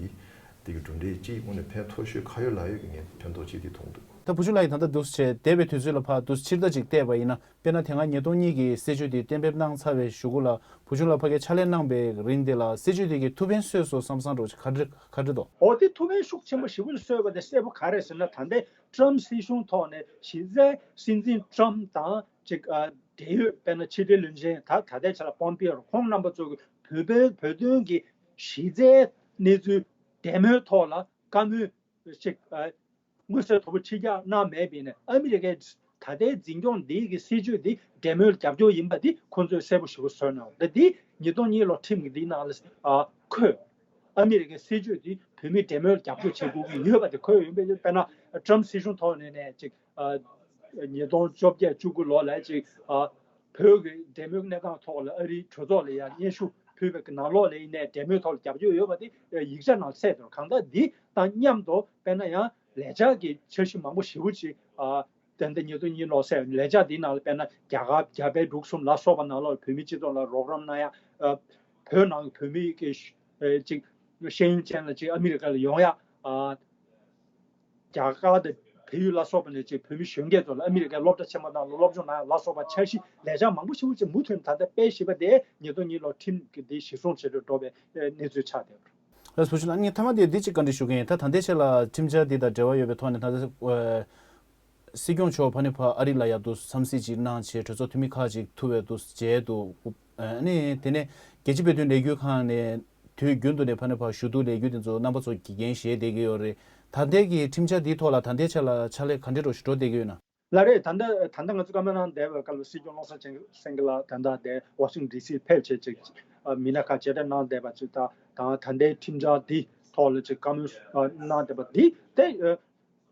དེ་གི་གྲུབ་འབྲས་ཅིག་དངོས་གནས་ཕན་ཐོགས་ཤོས་ཁ་ཡོད་ལག་ཡོད་ཀྱི་ངས་ཕན་ཐོགས་ཅིག་དེ་མཐོང་འདུག་ད་བུ་ཆུང་ལགས་ཀྱིས་ད་ལྟ་འདུག་སེ་བྱས་འདས་པའི་དུས་ཚོད་ལ་ཕར་འདུག་སེ་ཕྱིར་ལྟ་ཅིག་བལྟས་པ་ཡིན་ན། དཔེར་ན་དེ་སྔ་ཉིས་སྟོང་གཉིས་ཀྱི་སྲིད་བྱུས་དེ་གཏན་འབེབས་གནང་ཚར་བའི་གཞུག་གུ་ལ་བུ་ཆུང་ལགས་ཕ་གིར་ཕྱག་ལས་གནང་པའི་རིང་དེ་ལ་སྲིད་བྱུས་དེ་གིས་ཐུགས་ཕན་གསོས་སོང་བསམ་བསམ་འདྲ་བོ་ཅིག་ག་འདྲ་ག་འདྲ་འདུག་འོ་དེ་ཐུགས་ཕན་ཤུགས་ཆེན་པོ་ཞེ་པོ་ཅིག་གསོས་པ་དེ་གསལ་པོ་ག་རེ་ཟེར་ན། ད་ལྟའི་ཀྲམ་སྲིད་གཞུང་ཐོག་ནས་གཞི་རྩའི་སྲིད་འཛིན་ཀྲམ་དང་ཅིག་ཨ་འབྲེལ་ཡོད་དཔེར་ན་ཕྱི་འབྲེལ་བློན་ཆེན་ད་ད་ལྟའི་ཆ་ལ་པོམ་པེ་ཨོ་ཁོང་རྣམ་པ་ཚོ་གི་བོད་པའི་བོད་དོན་གྱི་གཞི་རྩའི་གནས་ཚུལ་འབྲེལ་མོལ་ཐོག་ལ་བཀའ་མོལ་ཅིག་ཨ་མངོན་གསལ་དོད་པོ་ཕྱི་རྒྱག་གནང་མེད་པས་ནས། ཨ་མི་རི་ཀའི་ད་ལྟའི་འཛིན་སྐྱོང་འདི་གི་སྲིད་བྱུས་འདི་འབྲེལ་མོལ་རྒྱབ་སྐྱོར་ཡིན་པ་འདི་ཁོང་ཚོས་གསལ་པོ་ཞེ་པོ་བཟོས་གནང་། ད་འདི་ཉིས་སྟོང་གཉིས་ལོ་ཁྲིམས་ཀྱི་འདི་ནང་ལ་ཨ་འཁོད། ཨ་མི་རི་ཀའི་སྲིད་བྱུས་འདི་བོད་མིའི་འབྲེལ་མོལ་རྒྱབ་སྐྱོར་བྱེད་དགོས་ཀྱི་ཡོད་པ་འདི་འཁོད་ཡོད་པས། དཔེར་ན་ཀྲམ་སྲིད་གཞུང་ཐོག་ནས་ནས་ཅིག་ཨ་ཉིས་སྟོང་བཅོ་བརྒྱད་བཅུ་དགུ་ལོ་ལ་ཅིག་ཨ་བོད་ཀྱི་འབྲེལ་མོལ་གནས་སྟངས་ཐོག་ལ་ཨ་རིའི་གྲོས་ཚོགས་ལ་ཡང་སྙན་ཞུ་ཕུལ་བའི་ནང་ལོགས་ལ་ཡིན་ནའི་འབྲེལ་མོལ་ཐོག་ལ་རྒྱབ་སྐྱོར་ཡོད་པ་དེ་ཡིག་ཆ་ནང་གསལ་འདུག་གང་ལྟར་འདི་དང་མཉམ་དུ་དཔེར་ན་ཡང་ལས་འཆར་གྱི་འཆར་གཞི་མང་པོ་ཞེ་པོ་ཅིག་ཨ་ད་ལྟ་ཉིས་སྟོང་གཉིས་ལོ་ཟེར་ལས་འཆར་འདིའི་ནང་ལ་དཔེར་ན་རྒྱ་གར་རྒྱ་བལ་འབྲུག་གསུམ་ལ་སོགས་པ་ནང་ལོགས་ལ་བོད་མི་སྤྱི་ཚོགས་ལ་རོགས་རམ་གནང་ཡ། ཨ་བོད་ནང་གི་བོད་མི་གི་ཨ་ཅིག་ཤེས་ཡོན་ཅན་ལ་ཅིག་ཨ་མི་རི་ཀ་ལ་ཡོང་ཡ། ཨ་རྒྱ་གར་དང་བལ་ཡུལ་ལ་སོགས་པ་ནས་ཅིག་བོད་མི་གཞོན་སྐྱེས་ཚོ་ལ་ཨ་མི་རི་ཀའི་སློབ་གྲྭ་ཆེན་མོ་ནང་ལ་སློབ་སྦྱོང་གནང་ཡ་ལ་སོགས་པ་འཆར་གཞི་ལས་འཆར་མང་པོ་ཞིག་ཅིག་མུ་མཐུད་ད་ལྟ་སྤེལ་བཞིན་པ་དེ་ཉིས་སྟོང་གཉིས་ལོ་ཁྲིམས་ཀྱི་འདི་གཞིར་བཟུང་བྱས་ཏེ་འགྲོ་བའི་གནས་ཚུལ་ཆགས་བསྡད་པ་རེད། ལགས་སོ། བུ་ཆུང་ལགས་ངས་མཐའ་མ་དེ་འདི་གཅིག་བཀའ་འདྲི་ཞུ་གི་ཡིན། ད་ད་ལྟའི་ཆ་ལ་ཁྲིམས་འཆར་འདི་དང་འབྲེལ་བ་ཡོད་པའི་ཐོག་ནས་ད་ལྟ་ཨ་སྲིད་སྐྱོང་མཆོག་ཕ་ནས་ཕར་ཨ་རི་ལ་ཡར་དུ་འཚམས་གཟིགས་ཅིག་གནང་བྱས་གྲོས་ཚོགས་འཐུས་མི་ཁག་ཅིག་ཐུག་པའི་དུ་མཇལ་དུ་ཨ་ནི་དེ་ནས་རྒྱལ་སྤྱི་བོད་དོན་ལས་འགུལ་ཁང་ནས་དུས་རྒྱུན་དུ་ནས་ཕ་ནས་ཕར་ཞུ་གཏུག་ལས་འགུལ་དེ་ཚོ་རྣམ་པ་ཚོ་གི་འགན་བཞེས་བསྡད་ཀྱི་ཡོད་རེད། ད་ལྟའི་གི་ཁྲིམས་འཆར་འདིའི་ཐོག་ལ་ད་ལྟའི་ཆ་ལ་ཕྱག་ལས་ག་འདྲ་འདྲ་ཞིག་འགྲོ་བསྡད་ཀྱི་ཡོད་ན། ལགས་རེད། ད་ལྟ་ད་ལྟ་ང་ཚོ་བཀའ་མོལ་གནང་བསྡད་པའི་སྐབས་ལ་སྲིད་སྐྱོང་བློ་བཟང་ཅན་སེང་གེ་ལགས་ད་ལྟ་དེ་ཝ་ཤིང་ཊོན་ཌི་སི་ཕེབས་བྱས་ཅིག་ཨ་མི་སྣ་ཁག་མཇལ་འཕྲད་གནང་བསྡད་པ་ཅིག་དང་། ད་ལྟའི་ཁྲིམས་འཆར་འདི་ཐོག་ལ་ཅིག་བཀའ་མོལ་ཨ་གནང་བསྡད་པ་འདི་དེ་ཨ་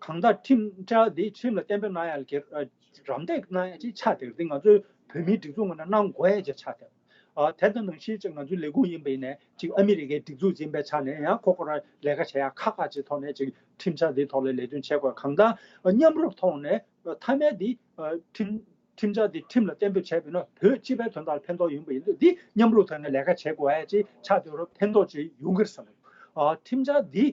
གང་ལྟར་ཁྲིམས་འཆར་འདི་ཁྲིམས་ལ་གཏན་འབེབས་གནང་ཡ་ལ་གི་ཨ་རམ་འདེགས་གནང་ཡ་ཅིག་ཆགས་བསྡད་པ་འདི་ང་ཚོའི་བོད་མིའི་སྒྲིག་འཛུགས་ངོས་ནས་གནང་དགོས་ཡ་ཅིག་ཆགས་བསྡད་པ། ཨ་དེ་དང་ནང་བཞིན་ཅིག་ང་ཚོའི་ལས་ཁུངས་ཡིན་པ་ཡིན་ནའི་ཅིག་ཨ་མི་རི་ཀའི་སྒྲིག་འཛུགས་ཡིན་པའི་ཆ་ནས་ཡང་ཁོ་ཁོ་རང་ལས་ཀ་བྱེད་ཡ་ཁག་ཁག་ཅིག་ཐོག་ནས་ཅིག་ཁྲིམས་འཆར་འདིའི་ཐོག་ལ་ལས་དོན་བྱེད་དགོས། གང་ལྟར་མཉམ་རུབ་ཐོག་ནས་མཐའ་མའི་འདི་ཁྲིམས་ཁྲིམས་འཆར་འདི་ཁྲིམས་ལ་གཏན་འབེབས་བྱས་པ་ཡིན་ན་བོད་སྤྱི་པའི་དོན་དག་ལ་ཕན་ཐོགས་ཡོང་པ་ཡིན་དུས་འདི་མཉམ་རུབ་ཐོག་ནས་ལས་ཀ་བྱེད་དགོས་ཡ་ཅིག་ཆགས་བསྡད་རུང་ཕན་ཐོགས་ཅིག་ཡོང་གི་རེད་བསམ། ཁྲིམས་འཆར་འདི་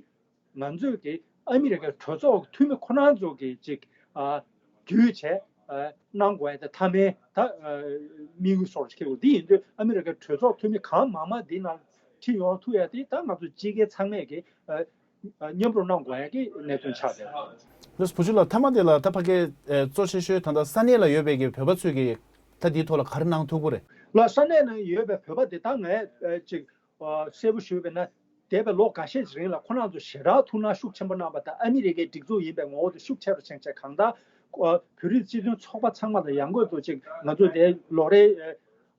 ང་ཚོས་ཀྱི་ཨ་མི་རི་ཀའི་གྲོས་ཚོགས་འཐུས་མི་ཁོ་རང་ཚོ་གིས་ཅིག་ཨ་བརྒྱུད་བྱས་ཨ་གནང་དགོས་ཡ་དེ་མཐའ་མའི་ད་ཨ་དམིགས་ཡུལ་སོགས་ཤིག་འཁེལ་དགོས། འདི་ཡིན་དུས་ཨ་མི་རི་ཀའི་གྲོས་ཚོགས་འཐུས་མི་གང་མང་མང་འདི་ནང་ཁྲིད་ཡོང་ཐུབ་ཡ་དེ་ད་ང་ཚོ་སྤྱི་སྒེར་ཚང་མས་ཀྱི་ཨ་ཨ་མཉམ་རུབ་གནང་དགོས་ཡ་གི་གནད་དོན་ཆགས་བསྡད་པ། ལགས་སོ། བུ་ཆུང་ལགས་མཐའ་མ་དེ་ལ་ད་ཕ་གིའི་ཨ་གཙོ་ཆེ་ཤོས་ད་ལྟ་ས་གནས་ལ་ཡོད་པའི་གི་བོད་པ་ཚོས་ཀྱི་ད་འདིའི་ཐོག་ལ་ག་རེ་གནང་ཐུབ་ཀྱི་རེད། ལགས་ས་གནས་ནང་ཡོད་པའི་བོད་པ་དེ་ད་ངས་ཨ་ཅིག་ཨ་གསལ་པོ་ཞུས་པ་ཡིན་ན། འདས་པའི་ལོ་འགའ་ཤས་ཀྱི་རིང་ལ་ཁོ་རང་ཚོ་ཞེ་དྲག་ཐུགས་སྣང་ཤུགས་ཆེན་པོ་གནང་བ་དང་ཨ་མི་རི་ཀའི་སྒྲིག་འཛུགས་ཡིན་པའི་ངོ་བོ་དེ་ཤུགས་ཆེ་རུ་ཕྱིན་བྱས། གང་ལྟར་ཨ་བོད་རིགས་སྤྱི་མཐུན་ཚོགས་པ་ཚང་མ་དང་ཡང་སྒོས་སུ་ཅིག་ང་ཚོ་དེ་ལོ་རེའི་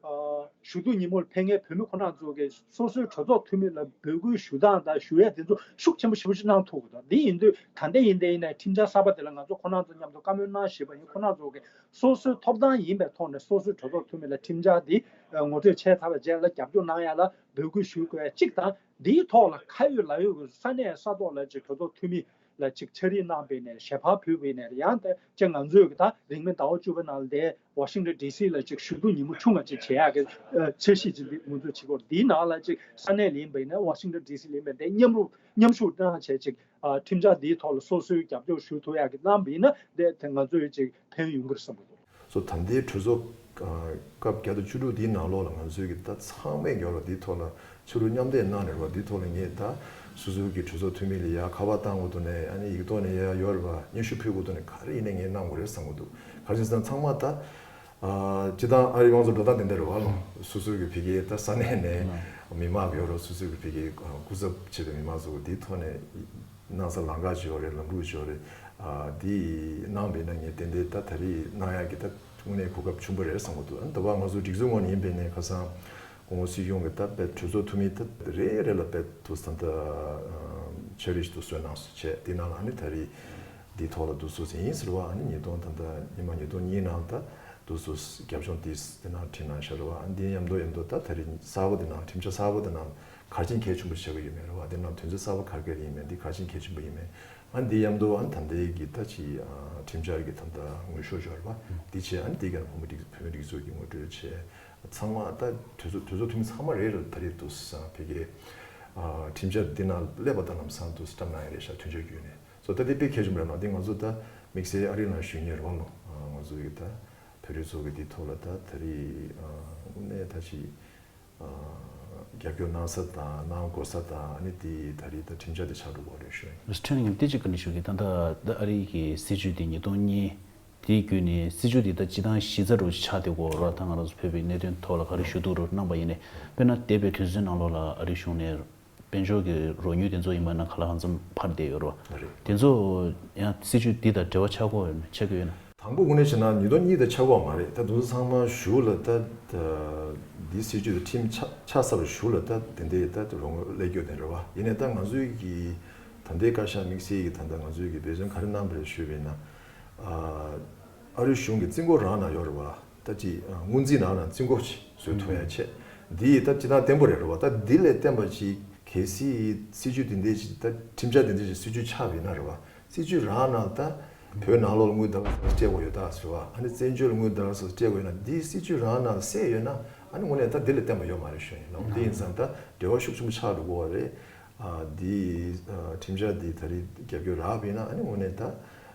ཨ་ཞུ་གཏུག་ཉིན་མོར་ཕེབས་མཁན་བོད་མི་ཁོ་རང་ཚོ་གིས་སོ་སོའི་གྲོས་ཚོགས་འཐུས་མི་ལ་འབོད་སྐུལ་ཞུ་སྟངས་དང་ཞུ་ཡས་དེ་ཚོ་ཤུགས་ཆེན་པོ་ཞེ་པོ་ཅིག་གནང་ཐུབ་ཀྱི་འདུག་འདི་ཡིན་དུས་ད་ལྟ་ཡིན་དེ་ཡིན་ནའི་ཁྲིམས་འཆར་གསར་པ་དེ་ལ་ང་ཚོ་ཁོ་རང་ཚོ་མཉམ་དུ་བཀའ་མོལ་གནང་བཞིན་པ་ཡིན། ཁོ་རང་ཚོ་གིས་སོ་སོའི་ཐོབ་ཐང་ཡིན་པའི་ཐོག་ནས་སོ་སོའི་གྲོས་ཚོགས་འཐུས་མི་ལ་ཁྲིམས་འཆར་འདི་ངོ་སྤྲོད་བྱས་ཚར་བའི་རྗེས་ལ་རྒྱབ་སྐྱོར་གནང་ཡ་ལ་འབོད་སྐུལ་ཞུ་དགོས་ཡ་གཅིག་དང་། འདིའི་ཐོག་ལ་ཁ་ཡོད་ལག་ཡོད་ཀྱི་ས་གནས་ས་ཐོག་ལ་ཅིག་གྲོས་ཚོགས་འཐུས་མི་ལ་ཅིག་ཕྱག་བྲིས་གནང་བའི་ནས་ཞལ་པར་ཕུལ་བའི་ནས་ཡང་ད་ཅིག་ང་ཚོས་ཀྱི་ད་རིང་མིན་ཟླ་བ་བཅུ་པའི་ནང་ལ་དེ་ཝ་ཤིང་ཊོན་ཌི་སི་ལ་ཅིག་ཞུ་གཏུག་ཉིན་མོ་ཆུང་བ་ཅིག་བྱེད་ཡག་གི་ཨ་འཆར་གཞི་ཅིག་འདི་ང་ཚོས་བྱེད་ཀྱི་ཡོད། འདིའི་ནང་ལ་ཅིག་ས་གནས་ལ་ཡིན་པ་ཡིན་ན་ཝ་ཤིང་ཊོན་ཌི་སི་ལ་ཡིན་པ་ཡིན་ན་མཉམ་རུབ་མཉམ་ཞུགས་གནང་བྱས་ཅིག་ཨ་ཁྲིམས་འཆར་འདིའི་ཐོག་ལ་སོ་སོའི་རྒྱབ་སྐྱོར་ཞུ་ཐུབ་ཡག་གི་གནང་བ་ཡིན་ན་དེ་དེ་ང་ཚོའི་ཅིག་ཕན་ཡོང་གི་རེད་བསམ་གྱི་འདུག་སོ་ད་ལྟའི་གྲོས་ཚོགས་ཨ་སྐབས་བརྒྱ་དང་བཅུ་དྲུག་འདིའི་ནང་ལོགས་ལ་ང་ཚོའི་གི་ད་ཚང་མས་ཀྱི་ལ་འདིའི་ཐོག་ལ་ ཕྱི་རུ་མཉམ་འདེགས་གནང་ནས་རེད་བ། འདིའི་ཐོག་ལ་ངས་ད་སོ་སོའི་གི་གྲོས་ཚོགས་འཐུས་མི་ལ་ཡ་ཁ་པར་བཏང་དགོས་འདུག་ནས། ཨ་ནི་ཡིག་ཐོག་ནས་ཡ་ཡོད་རེད་བ། སྙན་ཞུ་ཕུལ་དགོས་འདུག་ནས། ག་རེ་ཡིན་ནའི་ངས་གནང་དགོས་རེད་བསམ་གྱི་འདུག་ག་རེ་ཟེར་ན་ཚང་མ་ད། ཨ། སྤྱིར་བཏང་ཨ་རིའི་དམངས་གཙོ་འགྲོ་སྟངས་དེ་འདྲ་རེད་བ་ལོ། སོ་སོའི་གི་ཕ་གིའི་ད་ས་གནས་ནས་མི་མང་གི་ཡོད་རེད། སོ་སོའི་གི་ཕ་གིའི་སྐུ་ཚབ་བྱས་པའི་མི་མང་ཚོ་འདིའི་ཐོག་ནས་གནང་ས་ལམ་ཁ་ཅིག་ཡོད་རེད། ལམ་ལུགས་ཅིག་ཡོད་རེད། ཨ། འདི་གནང་བས་ན་ངས་ཏན་ཏན་ད་ད་རེས་གནང་ཡག་གི་ད་དངོས་གནས་གོ་སྐབས་ཆེན་པོ་རེད་བསམ་གྱི་འདུག་ཨ་ནི་ད་བར་ང་ཚོ་སྒྲིག་འཛུགས་ངོས་ནས་ཡིན་པས་ན་ཁ་སང་སྐུ་ངོ་སྲིད་སྐྱོང་གི་ད་དཔེ་གྲོས་ཚོགས་འཐུས་མི་ད་རེ་རེ་ལ་དཔེ་དུ་ད་ལྟ་ཆ་རེ་ཞིག་ཏུ་གསོལ་གནང་བྱས། དེ་ནང་ལ་ཨ་ནི་ད་རེས་འདིའི་ཐོག་ལ་འདུག་སེ་ཡིན་ཟེར་བ། ཨ་ནི་ཉིས་སྟོང་ད་ལྟ་ཉི་མ་ཉིས་སྟོང་གཉིས་ནང་ད་འདུག་སེ་རྒྱབ་ལྗོངས་དེ་དེ་ནང་ཁྲིད་གནང་བཞག་རེད་བ། ཨ་ནི་འདི་མཉམ་དུ་མཉམ་དུ་ད་ད་རེས་གསར་པ་དེ་ནང་ཁྲིམས་འཆར་གསར་པ་དེ་ནང་ག་རེ་བྱས་ནས་གལ་ཆེན་པོ་ཆགས་ཀྱི་ཡོད་མེད་རེད་བ། དེ་ནང་དོན་ཚན་གསར་པ་ག་རེ་ག་རེ་ཡིན་མིན། འདི་ག་རེ་བྱས་ནས་གལ་ཆེན་པོ་ཡིན་མིན། ཨ་ནི་འདི་མཉམ་དུ་ཨ་ནི་ད་ལྟའི་གི་ད་ཅི་ཨ་ཁྲིམས་འཆར་གྱི་ད་ལྟ་ངོ་སྤྲོད་ཅིག་ཡོད་རེད་བ། འདི་བྱས། ཨ་ནི་འདི་ག་ནང་བོད་མི་སྒྲིག་བོད་མི་སྒྲིག་འཛུགས་ཀྱི་ངོ་སྤྲོད་བྱས། ཚང་མ་ད་གྲོས་ཚོགས་གྲོས་ཚོགས་འཐུས་མི་ཚང་མ་རེ་རེ་ད་རེས་འདུག་སེ་ཕ་གིའི་ཨ་ཁྲིམས་འཆར་འདི་ནང་སླེབས་པ་དང་ལམ་སང་འདུག་སེ་བཀྲམ་གནང་ཡ་རེད་ཤག་མཐུན་འགྱུར་བརྒྱུད་ནས། སོ་ད་འདི་དཔེ་གལ་ཆེན་པོ་རེད་ལ། འདི་ང་ཚོ་ད་དམིགས་བསལ་ཨ་རིའི་ནང་བཞུགས་མཁན་རེད་བ་ལོ། ཨ། ང་ཚོ་གི་ད་བོད་རིགས་ཚོ་གི་འདི་ཐོག་ལ་ད་ད་རེས་ཨ་དངོས་གནས་ད་ཅི་ཨ་རྒྱབ་སྐྱོར་གནང་ས་དང་གནང་དགོས་ས་དང་། ཨ་ནི་དེ་ད་རེས་ད་ཁྲིམས་འཆར་དེ་ཆགས་འགྲོ་གི་རེད་ཞུ་ཡིན། ཁྲིམས་ངེས་ཏིག་ཅིག་བཀའ་འདྲི་ཞུ་གི། ད་ལྟ་ད་ཨ་རི་གི་སྲིད་བྱུས་དེ་ཉིས་སྟོང་གཉིས་དེའི་བརྒྱུད་ནས་སྲིད་བྱུས་དེ་ད་སྤྱི་བཏང་གཞི་རྩ་འདྲ་བོ་ཞིག་ཆགས་བསྡད་ཡོད་རེད། ད་ང་རང་ཚོ་བོད་པའི་གནད་དོན་ཐོག་ལ་ག་རེ་ཞུ་གཏུག་རོགས་གནང་པ་ཡིན་ནའི། དཔེར་ན་འདས་པའི་དུས་ཚོད་ནང་ལོགས་ལ་ཨ་རི་གཞུང་ནས་དཔལ་འབྱོར་གྱི་རོགས་དངུལ་དེ་ཚོ་ཡིན་པ་ན་ག་ལ་གང་འཚམ་འཕར་བསྡད་ཡོད་རེད། རེད། དེ་ཚོ་ཡང་སྲིད་བྱུས་འདི་དང་འབྲེལ་བ་ཆགས་ཀྱི་ཡོད་ན། ཆགས་ཀྱི་ཡོད་ན། དང་པོ་དངོས་གནས་བྱས་ན་ཉིས་སྟོང་གཉིས་དང་ཆགས་ཀྱི་ཡོད་མ་རེད། ད་དེ་ཚོ་ཚང་མ་གཞུག་ལ་ད་ད་འདི་སྲིད་བྱུས་དེ་ཁྲིམས་ཆགས་ཆགས་ཚར་བའི་གཞུག་ལ་ད་དེ་འདྲའི་ད་རོགས་དངུལ་སླེབས་ཀྱི་ཡོད་དེ་རེད་བ། ཡིན་ནའི་ད་ང་ཚོའི་གི་ད་ལྟའི་བཀའ་ཤག་དམིགས་བསལ་གྱི་ད་ལྟ་ང་ཚོའི་གི་འབད་བརྩོན་ག་རེ་གནང་བ་རེད་ཞུས་པ་ཡིན་ན། ཨ་ཨ་རི་གཞུང་གི་རྩིས་འཁོར་རང་ནང་ཡོད་རེད་བ། ད་ཅི་སྔོན་རྩིས་ནང་ན་རྩིས་འཁོར་བཟོ་ཐུབ་ཡ་ཆེད་འདི་ད་ཅི་ད་བརྟན་པོ་རེད་རེད་བ། ད་འདི་ལས་བརྟན་པ་ཅིག་གལ་སྲིད་སྲིད་བྱུས་འདི་འདྲའི་ཅིག་ད་ཁྲིམས་འཆར་འདི་འདྲའི་ཅིག་སྲིད་བྱུས་ཆགས་པ་ཡིན་ན་རེད་བ། སྲིད་བྱུས་རང་ནང་ད་བོད་ནང་ལོགས་ལ་དངུལ་ད་ག་ས་སྤྲད་དགོས་ཡོད་ད་ཟེར་བ། ཨ་ནི་བཙན་བྱོལ་ལ་དངུལ་ད་ག་ས་སྤྲད་དགོས་ཡོད་ན། འདི་སྲིད་བྱུས་རང་ནང་གསལ་ཡོད་ན། ཨ་ནི་དངོས་གནས་ད་འདི་ལས་བརྟན་པ་ཡོད་མ་རེད་ཞུ་ཡིན་ནོ། འདི་ཡིན་ཙང་ད་འབྲེལ་བ་ཤུགས་ཆེན་པོ་ཆགས་འགྲོ་གི་རེད། ཨ་འདི་ཨ་ཁྲིམས་འཆར་འདི་ད་རེས་རྒྱབ་སྐྱོར་རག་པ་ཡིན་ན། ཨ་ནི་དངོས་གནས་ད་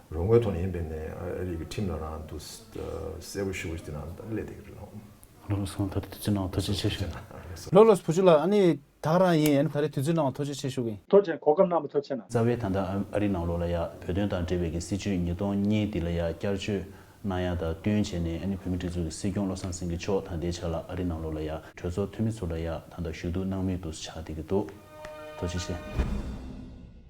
རོགས་དངུལ་ཐོག་ནས་ཡིན་པས་ན་ཨ་རི་གི་ཁྲིམས་ལ་རང་དུ་གསལ་པོ་ཞེ་པོ་ཞིག་དེ་ནང་སླེབས་བསྡད་ཀྱི་རེད་ལགས། ལགས་སོ། ད་ལྟ་དུས་ཚོད་གནང་བ་ཐུགས་རྗེ་ཆེ་ཞུ། ལགས་ལགས་སོ། བུ་ཆུ་ལགས། ཨ་ནི་ད་ག་རང་ཡིན། ད་རེས་དུས་ཚོད་གནང་བ་ཐུགས་རྗེ་ཆེ་ཞུ་གི་ཡིན། ཐུགས་རྗེ་ཆེ། གོ་སྐབས་གནང་བ་ཐུགས་རྗེ་ཆེ་གནང་། རྩ་བའི་ད་ལྟ་ཨ་རི་ནང་ལོགས་ལ་ཡ་བོད་དོན་དང་འབྲེལ་བའི་གི་སྲིད་བྱུས་ཉིས་སྟོང་གཉིས་འདི་ལ་ཡ་བསྐྱར་བཅོས་གནང་ཡ་དང་བསྟུན་བྱས་ནས། ཨ་ནི་བོད་མི་སྒྲིག་འཛུགས་ཀྱི་སྲིད་སྐྱོང་བློ་བཟང་སེང་གེ་མཆོག་ད་ལྟའི་ཆ་ལ་ཨ་རི་ནང་ལོགས་ལ་ཡ་གྲོས་ཚོགས་འཐུས་མི་ཚོ་ལ་ཡ་ད་ལྟ་ཞུ་གཏུག་གནང་མུས་འདུག་ཆགས་བསྡད་ཀྱི་འདུག། ཐུགས་རྗེ་ཆེ།